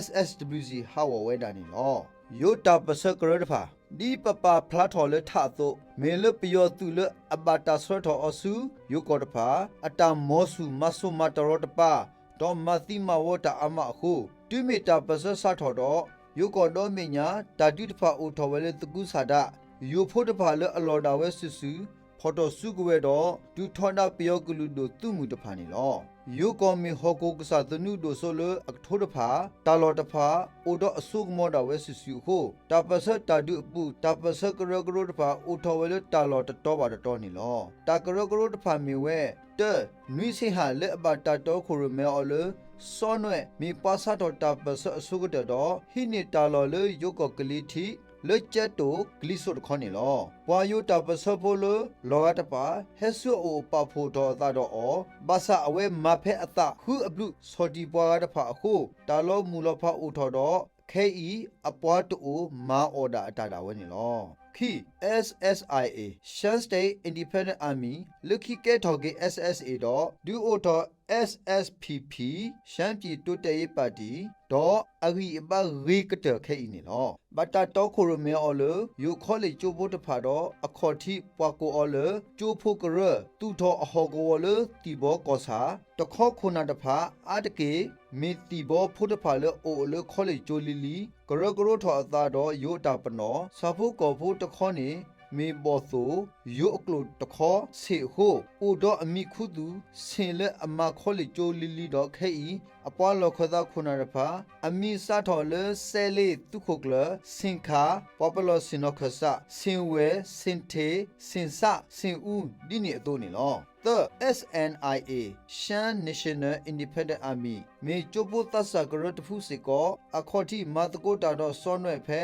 SSWC ဟးဂီၤဝဲဒၣ်န့ၣ်လီၤ. ယိၤတၢ်ပၢၢ်ဆၢကရၢတဖၣ် ဒ်ပပာ်ဖျါထီၣ်လၢထးအသိး, မ့ၢ်လၢပယီၤသုးလၢအဘၣ်တၢ်ဆှၢထီၣ်အီၤဆူ ယိၤကီၢ်တဖၣ် အတၢ်မီၤဆူၣ်မၤစိၤမၤတရီတပါ, ဒီးမၤသံမၤဝီတၢ်အါမးအဃိ, တုၤမ့ၢ်တၢ်ပၢၢ်ဆၢစးထီၣ်ဒီး, ယိၤကီၢ်ဒီဘ့ၣ်ညါ တၢ်ဒုးတဖၣ်အိၣ်ထီၣ်ဝဲလၢသကုၤဆးဒး, ယိၤဖိတဖၣ်လၢအလီၢ်ဒၣ်ဝဲစုာ်စုာ် ဖီၣ်ထီၣ်စုကဝဲၤဒီး တုၤထီဒါပယီၤကလုာ်ဒိၣ်သုးမုၢ်တဖၣ်န့ၣ်လီၤ. ယိၤကီၢ်မ့ၢ်ဟီၣ်ခိၣ်ကစၢ်သနူဒိၣ်စိလၢအကထိတဖၣ်, တၢ်လီၢ်တဖၣ် အိၣ်ဒီးအစိကမီၤဒၣ်ဝဲစုာ်စုာ်အဃိ, တၢ်ပၢၢ်ဆၢတၢ်ဒုးအပူၤ တၢ်ပၢၢ်ဆၢကရၢကရိတဖၣ် အိၣ်ထီၣ်ဝဲလၢတၢ်လီၢ်တတီၤဘၣ်တတီၤန့ၣ်လီၤ. တၢ်ကရၢကရိတဖၣ်မ့ၢ်ဝဲ, တၢ, နွံဆ့ဟးလၢအဘၣ်တၢ်တီခိၣ်ရိၣ်မဲအီၤလၢ စီၤနွဲၣ် မ့ၢ်ပှၤစးထီၣ်တၢ်ပၢၢ်ဆၢအဆိကတၢၢ်ဒီး ဟံးန့ၢ်တၢ်လီၢ်လၢယိၤကီၢ်ကလံၤထံး လၢကၠဲတိာ်ကလံၤစိးတခီန့ၣ်လီၤ. ပှၤယိၤတၢ်ပၢၢ်ဆၢဖိလၢ လီၤဂာ်တဖၣ် ဟဲဆူအအိၣ်ပာ်ဖှိၣ်ထီၣ်အသးဒီးအီၤ, ဘၣ်ဆၣ်အဝဲမၤဖဲအသးဃုအဘျုး ဆီၣ်တံၢ်ပှၤဂၤတဖၣ်အဃိ, တၢ်လီၤမုၢ်လီၤဖးအိၣ်ထီၣ်ဒီး ခဲအံၤ အပှၤတအိၣ်မၤအီၣ်ဒၣ်အတၢ်ဒၣ်ဝဲန့ၣ်လီၤ. ခံ, SSIA, Shan State Independent Army လၢခံကဲထီၣ်က့ၤ SSA ဒီး ဒုးအိၣ်ထီၣ် SSPP, ရှမ်းပြည်တိုးတက်ရေးပါတီ ဒီးအဂံၢ်အဘါဂ့ၤကတၢၢ်ခဲအံၤန့ၣ်လီၤ. ဘၣ်တၢ်တီခိၣ်ရိၣ်မဲအီၤလၢ ယိၤခီလ့ၣ်ကၠိဖိတဖၣ်ဒီး အခီၣ်ထံးပှၤကိးအီၤလၢ ကၠိဖိကရၢ သူၣ်ထီၣ်အဟီၣ်ကဝီၤလၢသံၣ်ဘီကီၢ်ဆၣ် တခီခိၣ်နၢ်တဖၣ် အါတက့ၢ် မ့ၢ်သံၣ်ဘီဖိတဖၣ်လၢအအိၣ်လၢခီလ့ၣ်ကၠိလံၤလံၤ ကရၢကရိထီၣ်အသးဒီးယိၤအတၢ်ပနီၣ် ဆၣ်ဖိကီၢ်ဖိတခီန့ၣ် မ့ၢ်ဘီၣ်သိၣ် ယိၤအကျိာ်တခီဆ့ၣ်အဃိ အိၣ်ဒီးအမံၤခူသူၣ် ဆ့ၣ်လၢအမၤခီလ့ၣ်ကၠိလံၤလံၤဒီးခဲအံၤ အပှၤလီၢ်ခၢၣ်သးခိၣ်နၢ်တဖၣ် အမံၤစးထီၣ်လၢ စဲလ့ သုးခိၣ်ကျၢၢ်, ဆ့ၣ်ခၣ်, ပှၤပလီၢ်ဆ့ၣ်နီၤခၢၣ်စး, ဆ့ၣ်ဝဲၢ်, ဆ့ၣ်ထ့း, ဆ့ၣ်စး, ဆ့ၣ်အူ ဒ်န့ၣ်အသိးန့ၣ်လီၤ. သၢ, SNIA, Shan National Independent Army မ့ၢ်ကၠိဖိသးစၢ်ကရၢတဖုစ့ၢ်ကီး အခီၣ်ထံးမၤသကိးတၢ်ဒီးစီၤနွဲၣ်ဖဲ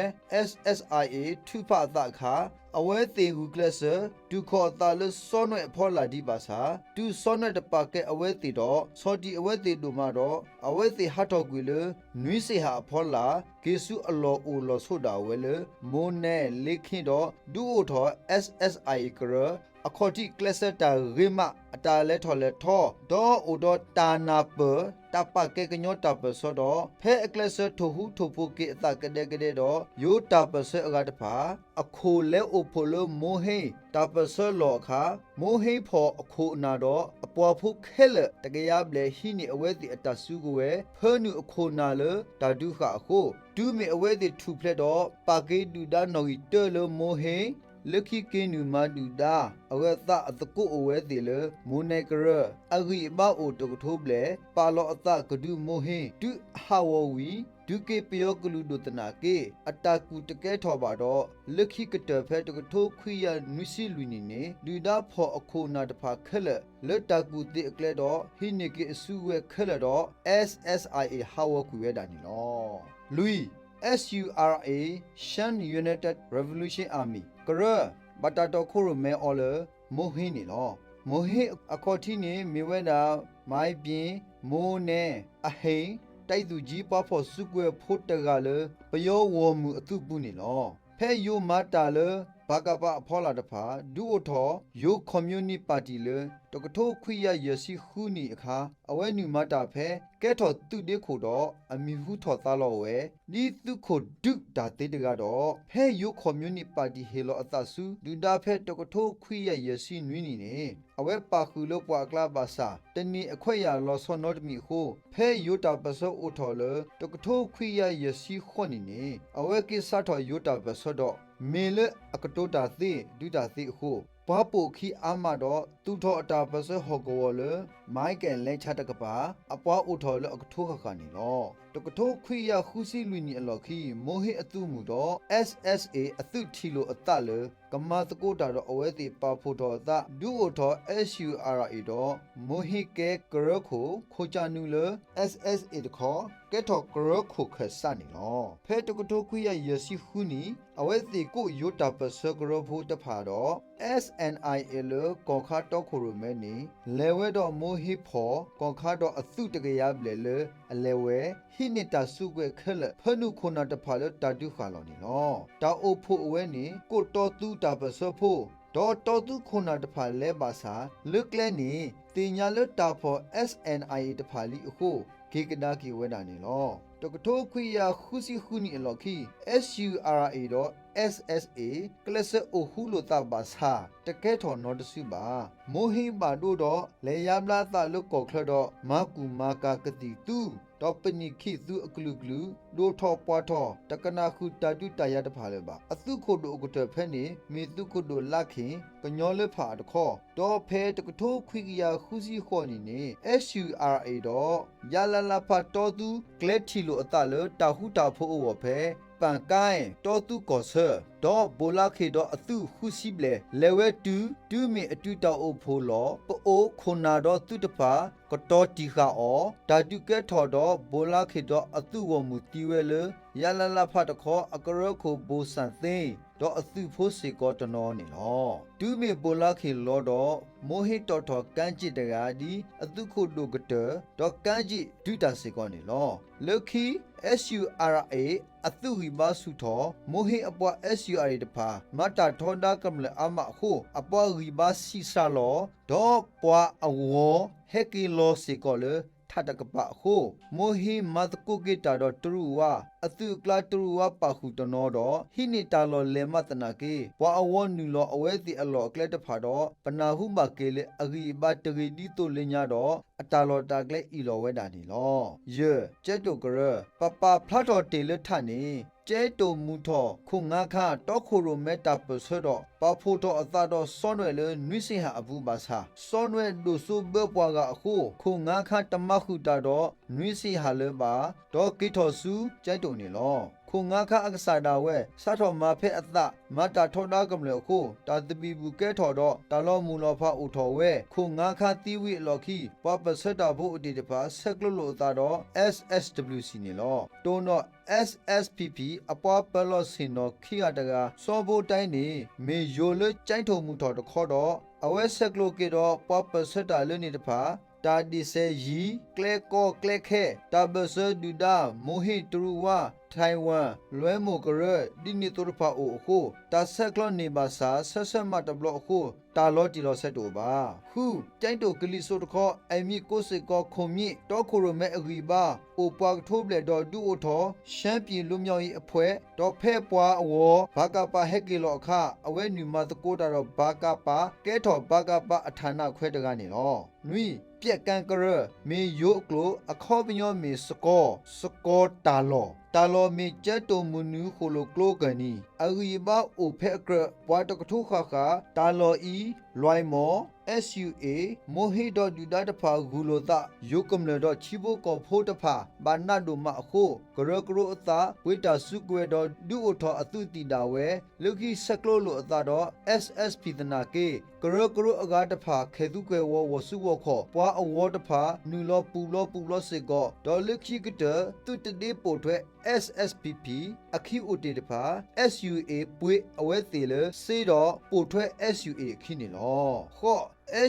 SSIA ထုးဖးအသးအခါ အဝဲသ့ၣ်ဂုာ်ကျဲးစၢး တူၢ်ခီၣ်အသးလၢစီၤနွဲၣ်အဖီလာ်ဒံးဘၣ်ဆၣ် တုၤစီၤနွဲၣ်တပာ်ကဲအဝဲသ့ၣ်ဒီး ဆီၣ်တံၢ်အဝဲသ့ၣ်ဒိၣ်မးဒီး အဝဲသ့ၣ်ဟးထီၣ်ကွံာ်လၢ နွံဆ့ဟးအဖီလာ် က့ၤဆူအလီၢ်အိၣ်လီၢ်ဆိးဒၣ်ဝဲလၢ မိၢ်နဲၣ်လ့ခ့ဒီး ဒုးအိၣ်ထီၣ် SSIA ကရၢ အခီၣ်ထံးကျဲးစၢးတၢ်ဂ့ၤမး အတၢ်လဲၤထီၣ်လဲၤထီ ဒီးအိၣ်ဒီးတၢ်နၢ်ပၢၢ် တၢ်ပာ်ကဲကညီတၢ်ပၢၢ်ဆၢဒီး ဖဲအကျဲးစၢးထိၣ်ဟူးထိၣ်ဖိးက့ၤအသးကဒဲကဒဲဒီး ယိၤတၢ်ပၢၢ်ဆၢအဂၤတဖၣ် အခိၣ်လဲၤအိၣ်ဖှိၣ်လၢမိၢ်ဟ့တၢ်ပၢၢ်ဆၢလီၢ်အခါ မိၢ်ဟ့ဖီၣ်အခိၣ်အနၢ်ဒီး အပှၤဖိခဲလၢာ်တကယၤဘျဲၣ်ဟံးန့ၢ်အဝဲသ့ၣ်အတၢ်စုကဝဲၤ ဖၢနုာ်အခိၣ်နၢ်လၢတၢ်ဒုးဃာ်အဃိ တုၤမ့ၢ်အဝဲသ့ၣ်ထူၣ်ဖျဲးဒီး ပာ်က့ၤဒုၣ်ဒါနီၣ်ဂံၢ်တၢလၢမိၢ်ဟ့ လၢခံက့ၤနုာ်မၤဒုၣ်ဒါ အဂၢၢ်သးအသကိးအိၣ်ဝဲသ့ၣ်လၢ မိၢ်နဲၣ်ကရၢ အဂံၢ်အဘါအိၣ်တကထိဘျဲၣ် ပာ်လီၤအသးကဒုးမိၢ်ဟ့ တုၤအဟးဂီၤဝံၤ ဒုးက့ၤပယီၤကလုာ်ဒိၣ်သနာ်က့ အတၢ်ကူၣ်တကဲထီၣ်ဘၣ်ဒီး လၢခံကတၢၢ်ဖဲတကထိခွံကယၤနွံဆံလွံၢ်နံၣ်န့ၣ် ဒုၣ်ဒါဖီၣ်အခိၣ်နၢ်တဖၣ်ခဲလၢာ် လၢတၢ်ကူၣ်သ့အကျဲဒီး ဟံးန့ၢ်က့ၤအစုကဝဲၤခဲလၢာ်ဒီး SSIA ဟးဂီၤကွံာ်ဝဲဒၣ်န့ၣ်လီၤ. လွံၢ်, SURA, Shan United Revolution Army ကရၢ ဘၣ်တၢ်တီခိၣ်ရိၣ်မဲအီၤလၢ မိၢ်ဟ့န့ၣ်လီၤ. မိၢ်ဟ့အခီၣ်ထံးန့ၣ် မ့ၢ်ဝဲဒၣ် မၢ်ပျ့ၤ, မိၢ်နဲၣ်, အဟ့ၣ်, တၢ်အံၣ်သူၣ်ကၠံ ပှၤဖီၣ်စုကဝဲၤဖိတဂၤလၢ ပယီၤဂီၢ်မုၢ်အသုးပူၤန့ၣ်လီၤ. ဖဲယိၤမၤတၢ်လၢ ပကဖ အဖီလာ်တဖၣ် ဒုးအိၣ်ထီၣ် ယိၤခီၣ်မၠိနံးပၣ်တံၣ်လၢ တကထိခွံကယၤယဲၢ်ဆံဃုနံၣ်အခါ အဝဲနုာ်မၤတၢ်ဖဲ ကဲထီၣ်သုးဒ့ခိၣ်ဒီး အမံၤဟူထီၣ်သါလီၤဝဲ ဒ်သုးခိၣ်ဒုးတၢ်သ့တဂၤဒီး ဖဲယိၤခီၣ်မၠိနံးပၣ်တံၣ်ဟ့ၣ်လီၤအသးဆူ ဒုၣ်ဒါဖဲတကထိခွံကယၤယဲၢ်ဆံနွံနံၣ်န့ၣ် အဝဲပာ်ဃုာ်လၢပှၤအကျါဘၣ်ဆၣ် တနံၣ်အခွဲးယာ်လီၤဆီနီတမံၤအဃိ ဖဲယိၤတၢ်ပၢၢ်ဆၢအိၣ်ထီၣ်လၢ တကထိခွံကယၤယဲၢ်ဆံဃိးနံၣ်န့ၣ် အဝဲက့ၤစးထီၣ်ယိၤတၢ်ပၢၢ်ဆၢဒီး မ့ၢ်လၢအကတိၤတၢ်သ့ ဒုးတၢ်သ့အဃိ ပှၤပိာ်အခံအါမးဒီး သူၣ်ထီၣ်အတၢ်ပၢၢ်ဆၢဟီၣ်ကဝီၤလၢ မၢ်ကဲၣ်လဲဆါတကပၤ အပှၤအိၣ်ထီၣ်လၢအကထိဃၣ်ဃၣ်န့ၣ်လီၤ. တကထိခွံကယၤဃုဆံလွံၢ်နံၣ်အလီၢ်ခံ မိၢ်ဟ့အသုးမုၢ်ဒီး SSA အသုးထံၣ်လိာ်အသးလၢ ကမၤသကိးတၢ်ဒီးအဝဲသ့ၣ်ပာ်ဖှိၣ်ထီၣ်အသး ဒုးအိၣ်ထီၣ် SURA ဒီး မိၢ်ဟ့ကဲကရၢခိၣ် ခိၣ်ကၢနူလၢ SSA တခီ ကဲထီၣ်ကရၢခိၣ်ခၢၣ်စးန့ၣ်လီၤ. ဖဲတကထိခွံကယၤယဲၢ်ဆံဃုနံၣ် အဝဲသ့ၣ်ကိးယိၤတၢ်ပၢၢ်ဆၢကရၢဖိတဖၣ်ဒီး SNIA လၢကီၢ်ခါတီခိၣ်ရိၣ်မဲန့ၣ် လဲၤဝဲဒီးမိၢ်ဟ့ဖီၣ် ကီၢ်ခါဒီးအသုးတကယၤဘျဲၣ်လၢအလဲၤဝဲ ဟံးန့ၢ်တၢ်စုကဝဲၤခဲလၢာ် ဖၢနုာ်ခိၣ်နၢ်တဖၣ်လၢတၢ်ဒုးဃာ်လီၤန့ၣ်လီၤ. တၢ်အိၣ်ဖှိၣ်အဝဲန့ၣ် ကိးတီသူတၢ်ပၢၢ်ဆၢဖိ ဒီးတီသူခိၣ်နၢ်တဖၣ်လဲၤဘၣ်ဆၣ် လၢကျဲန့ၣ် သ့ၣ်ညါလၢတၢ်ဖီၣ် SNIA တဖၣ်လံအဃိ က့ၤကဒါက့ၤဝဲဒၣ်န့ၣ်လီၤ. တကထိခွံကယၤဃုဆံဃုနံၣ်အလီၢ်ခံ SURA ဒီး SSA ကျဲးစၢးအိၣ်ဃူလိာ်သးဘၣ်ဆၣ် တကဲထီၣ်နီတစုဘၣ်. မိၢ်ဟ့ၣ်ဘၣ်ဒိဒီး လဲၤယါဘျါအသးလၢကီၢ်ချၢဒီး မၤကူၣ်မၤကၤကသံၣ်သူ ဒီးပနံာ်ခ့ၣ်သူအကလုာ်ကလုာ် ဒိၣ်ထီၣ်ပှၢ်ထီၣ် တကနၣ်ဃုာ်တၢ်ဒုးတၢ်ယၤတဖၣ်လၢၤဘၣ်. အသုးခိၣ်ဒိၣ်အကတၢၢ်ဖဲန့ၣ် မ့ၢ်သုးခိၣ်ဒိၣ်လါခ့ၣ် ကညီလၢဖးအတခီ, ဒီးဖဲတကထိခွံကယၤဃုဆံဃိးနံၣ်န့ၣ် SURA ဒီး ရလလဖ တီသုကျဲထံၣ်လိာ်အသးလၢတၢ်ဃူတၢ်ဖိးအဂီၢ်ဖဲ ပၣ်ကါ တီသုကီၢ်ဆၢ, ဒီးဘိၣ်လါခ့ၣ်ဒီးအသုးဃုဆံဘျဲၣ် လဲၤဝဲတုၤ တုၤမ့ၢ်အတုၤတၢ်အိၣ်ဖှိၣ်လီၢ် ပအိၣ်ခိၣ်နၢ်ဒီးသုးတဖၣ် ကတီၤတံာ်ဃာ်အီၤ, တၢ်ဒုးကဲထီၣ်ဒီး ဘိၣ်လါခ့ၣ်ဒီးအသုးဂီၢ်မုၢ်သံဝဲလၢ ရလလဖ တခီ အကရၢခိၣ်ဘိၣ်စၣ်သ့ ဒီးအသုးဖိစ့ၢ်ကီးတနီၤန့ၣ်လီၤ. တုၤမ့ၢ်ဘိၣ်လါခ့ၣ်လီၤဒီး မိၢ်ဟ့ၣ်တီၣ်ထီၣ်ကၠ့ၣ်တဂၤ ဒ်အသုးခိၣ်ဒိၣ်ကတၢၢ် ဒီးကၠ့ၣ်ဒုးတၢ်စ့ၢ်ကီးန့ၣ်လီၤ. လၢခံ SURA အသုးဂံၢ်ဘါဆူၣ်ထီၣ် မိၢ်ဟ့ၣ်အပှၤ SURA တဖၣ် မၤတၢ်ထီဒါကမျၢၢ်အါမးအဃိ အပှၤဂံၢ်ဘါဆံးစှၤလီၤ ဒီးပှၤအဂီၤဟဲက့ၤလီၤစ့ၢ်ကီးလၢ ထးတကပၤအဃိ မိၢ်ဟ့ၣ်မၤသကိးက့ၤတၢ်ဒီးတရူးဝါ အသုးအကျါတရူးဝါပာ်ဃုာ်တနီၤဒီး ဟံးန့ၢ်တၢ်လီၢ်လဲၤမးသနာ်က့ ပှၤအဂီၤနုာ်လီၤအဝဲသ့ၣ်အလီၢ်အကျဲတဖၣ်ဒီး ပနၢ်ဟူဘၣ်က့ၤလၢအဂံၢ်အဘါတဂ့ၤဒ်သိးလၢညါဒီး အတၢ်လီၢ်တၢ်ကျဲအံၣ်လီၤဝဲဒၣ်န့ၣ်လီၤ. ယဲၢ် ကၠဲးတိၣ်ကရၢ ပပာ်ဖျါထီၣ်တ့ၢ်လၢထးန့ၣ် ကၠဲးတိၣ်မုၢ်ထီၣ် ခိၣ်ငါခါ တီခိၣ်ရိၣ်မဲတၢ်ပၢၢ်ဆၢဒီး ပာ်ဖှိၣ်ထီၣ်အသးဒီးစီၤနွဲၣ်လၢနွံစ့ဟးအပူၤဘၣ်ဆၣ် စီၤနွဲၣ်ဒိၣ်စိဘၢပှၤဂၤအဃိ ခိၣ်ငါခါတမၤဃုာ်တၢ်ဒီး နွံစ့ဟးလၢၤဘၣ် ဒီးက့ၤထီၣ်ဆူကၠဲးတိၣ်န့ၣ်လီၤ. ခိၣ်ငါခါအကစၢ်ဒၣ်ဝဲ စးထီၣ်မၤဖဲအသး မၤတၢ်ထီဒါကမျၢၢ်အဃိ တၢ်သဘံၣ်ဘုၣ်ကဲထီၣ်ဒီး တၢ်လီၤမုၢ်လီၤဖးအိၣ်ထီၣ်ဝဲ ခိၣ်ငါခါသံဝံၤအလီၢ်ခံ ပှၤပၢၢ်ဆၢတၢ်ဖိအိၣ်တ့ၢ်တဖၣ် ဆဲးကျိးလိာ်အသးဒီး SSWC န့ၣ်လီၤ. တိၢ်နီၣ် SSPP အပှၤပၢၤလီၢ်ဆ့ၣ်နီၤ ခံဂၤတဂၤ စီၤဘိတၢ်န့ၣ် မ့ၢ်ယိၤလၢကၠဲးတိၣ်မုၢ်ထီၣ်တခီဒီး အဝဲဆဲးကျိးက့ၤဒီး ပှၤပၢၢ်ဆၢတၢ်လၢန့ၣ်တဖၣ် တၢ်ဒ့ၣ်စဲၤယံၤ ကျဲကီကျဲခဲ တၢ်ဘၢၣ်စၢၤဒုၣ်ဒါ မိၢ်ဟ့ၣ်တရူးဝါ Taiwan လွဲမိၢ်ကရၢ ဒ်န့ၣ်သိးတဖၣ်အိၣ်အဃိ တၢ်ဆဲးကျိးန့ၢ်ဘၣ်ဆၣ် ဆၢဆၢမးတဘျီအဃိ တၢ်လီၤတံၢ်လီၤဆဲးတအိၣ်ဘၣ်. ဃု ကၠဲးတိၣ်ကလံၤစိးတခီ အမံၤကိးစ့ၢ်ကီး ခိၣ်မံး တီခိၣ်ရိၣ်မဲအဂံၢ်ဘါ အိၣ်ပှၤကထိဘျဲၣ်ဒီးဒုးအိၣ်ထီၣ် ရှမ်းပြည်လွတ်မြောက်ရေးအဖွဲ့ ဒီးဖဲပှၤအဂီၤ ဗကပ ဟဲက့ၤလီၤအခါ အဝဲနုာ်မၤသကိးတၢ်ဒီး ဗကပ ကဲထီၣ် ဗကပ အထးနးခွဲးတဂၤန့ၣ်လီၤ. နွံ ပျဲၢ်ကၣ်ကရၢ မ့ၢ်ယိၤအကျိာ် အခီပညီမ့ၢ်စကီၤ စကီၤတၢ်လီၢ် တၢ်လီၢ်မ့ၢ်ကၠဲးတိၣ်မုၢ်နုာ်ဃိၣ်လိာ်ကျိကၢၢ်နံၤ အဂံၢ်အဘါအိၣ်ဖဲအကြၢး ပှၤတကထိဃၣ်ဃၣ် တၢ်လီၢ်အံၤ လွဲမီၢ် SUA မိၢ်ဟ့ၣ်ဒီးဒုၣ်ဒါတဖၣ်ဂုာ်လိာ်သး ယိၤကမျၢၢ်ဒီးထံဖိကီၢ်ဖိတဖၣ် ဘၣ်နးဒိၣ်မးအဃိ ကရၢကရိအသး ပှ့ၤတၢ်စုကဝဲၤဒီး ဒုးအိၣ်ထီၣ်အသုးသံၣ်ဒၣ်ဝဲ လၢခံဆဲးကျိးလိာ်အသးဒီး SSPP သနာ်က့ ကရၢကရိအဂၤတဖၣ် ခဲးသူကဲၤဝီ ဂီၤစုဂီၤခီၣ် ပှၤအဂီၤတဖၣ် နုာ်လီၤပူၤဘျီပူၤဘျီစ့ၢ်ကီး ဒီးလၢခံကတၢၢ် သုးတဒ့ပိာ်ထွဲ SSPP အခံအိၣ်တ့ၢ်တဖၣ် SUA ပှ့ၤအဝဲသ့ၣ်လၢစ့ဒီး ပိာ်ထွဲ SUA အခံန့ၣ်လီၤ. ဃိး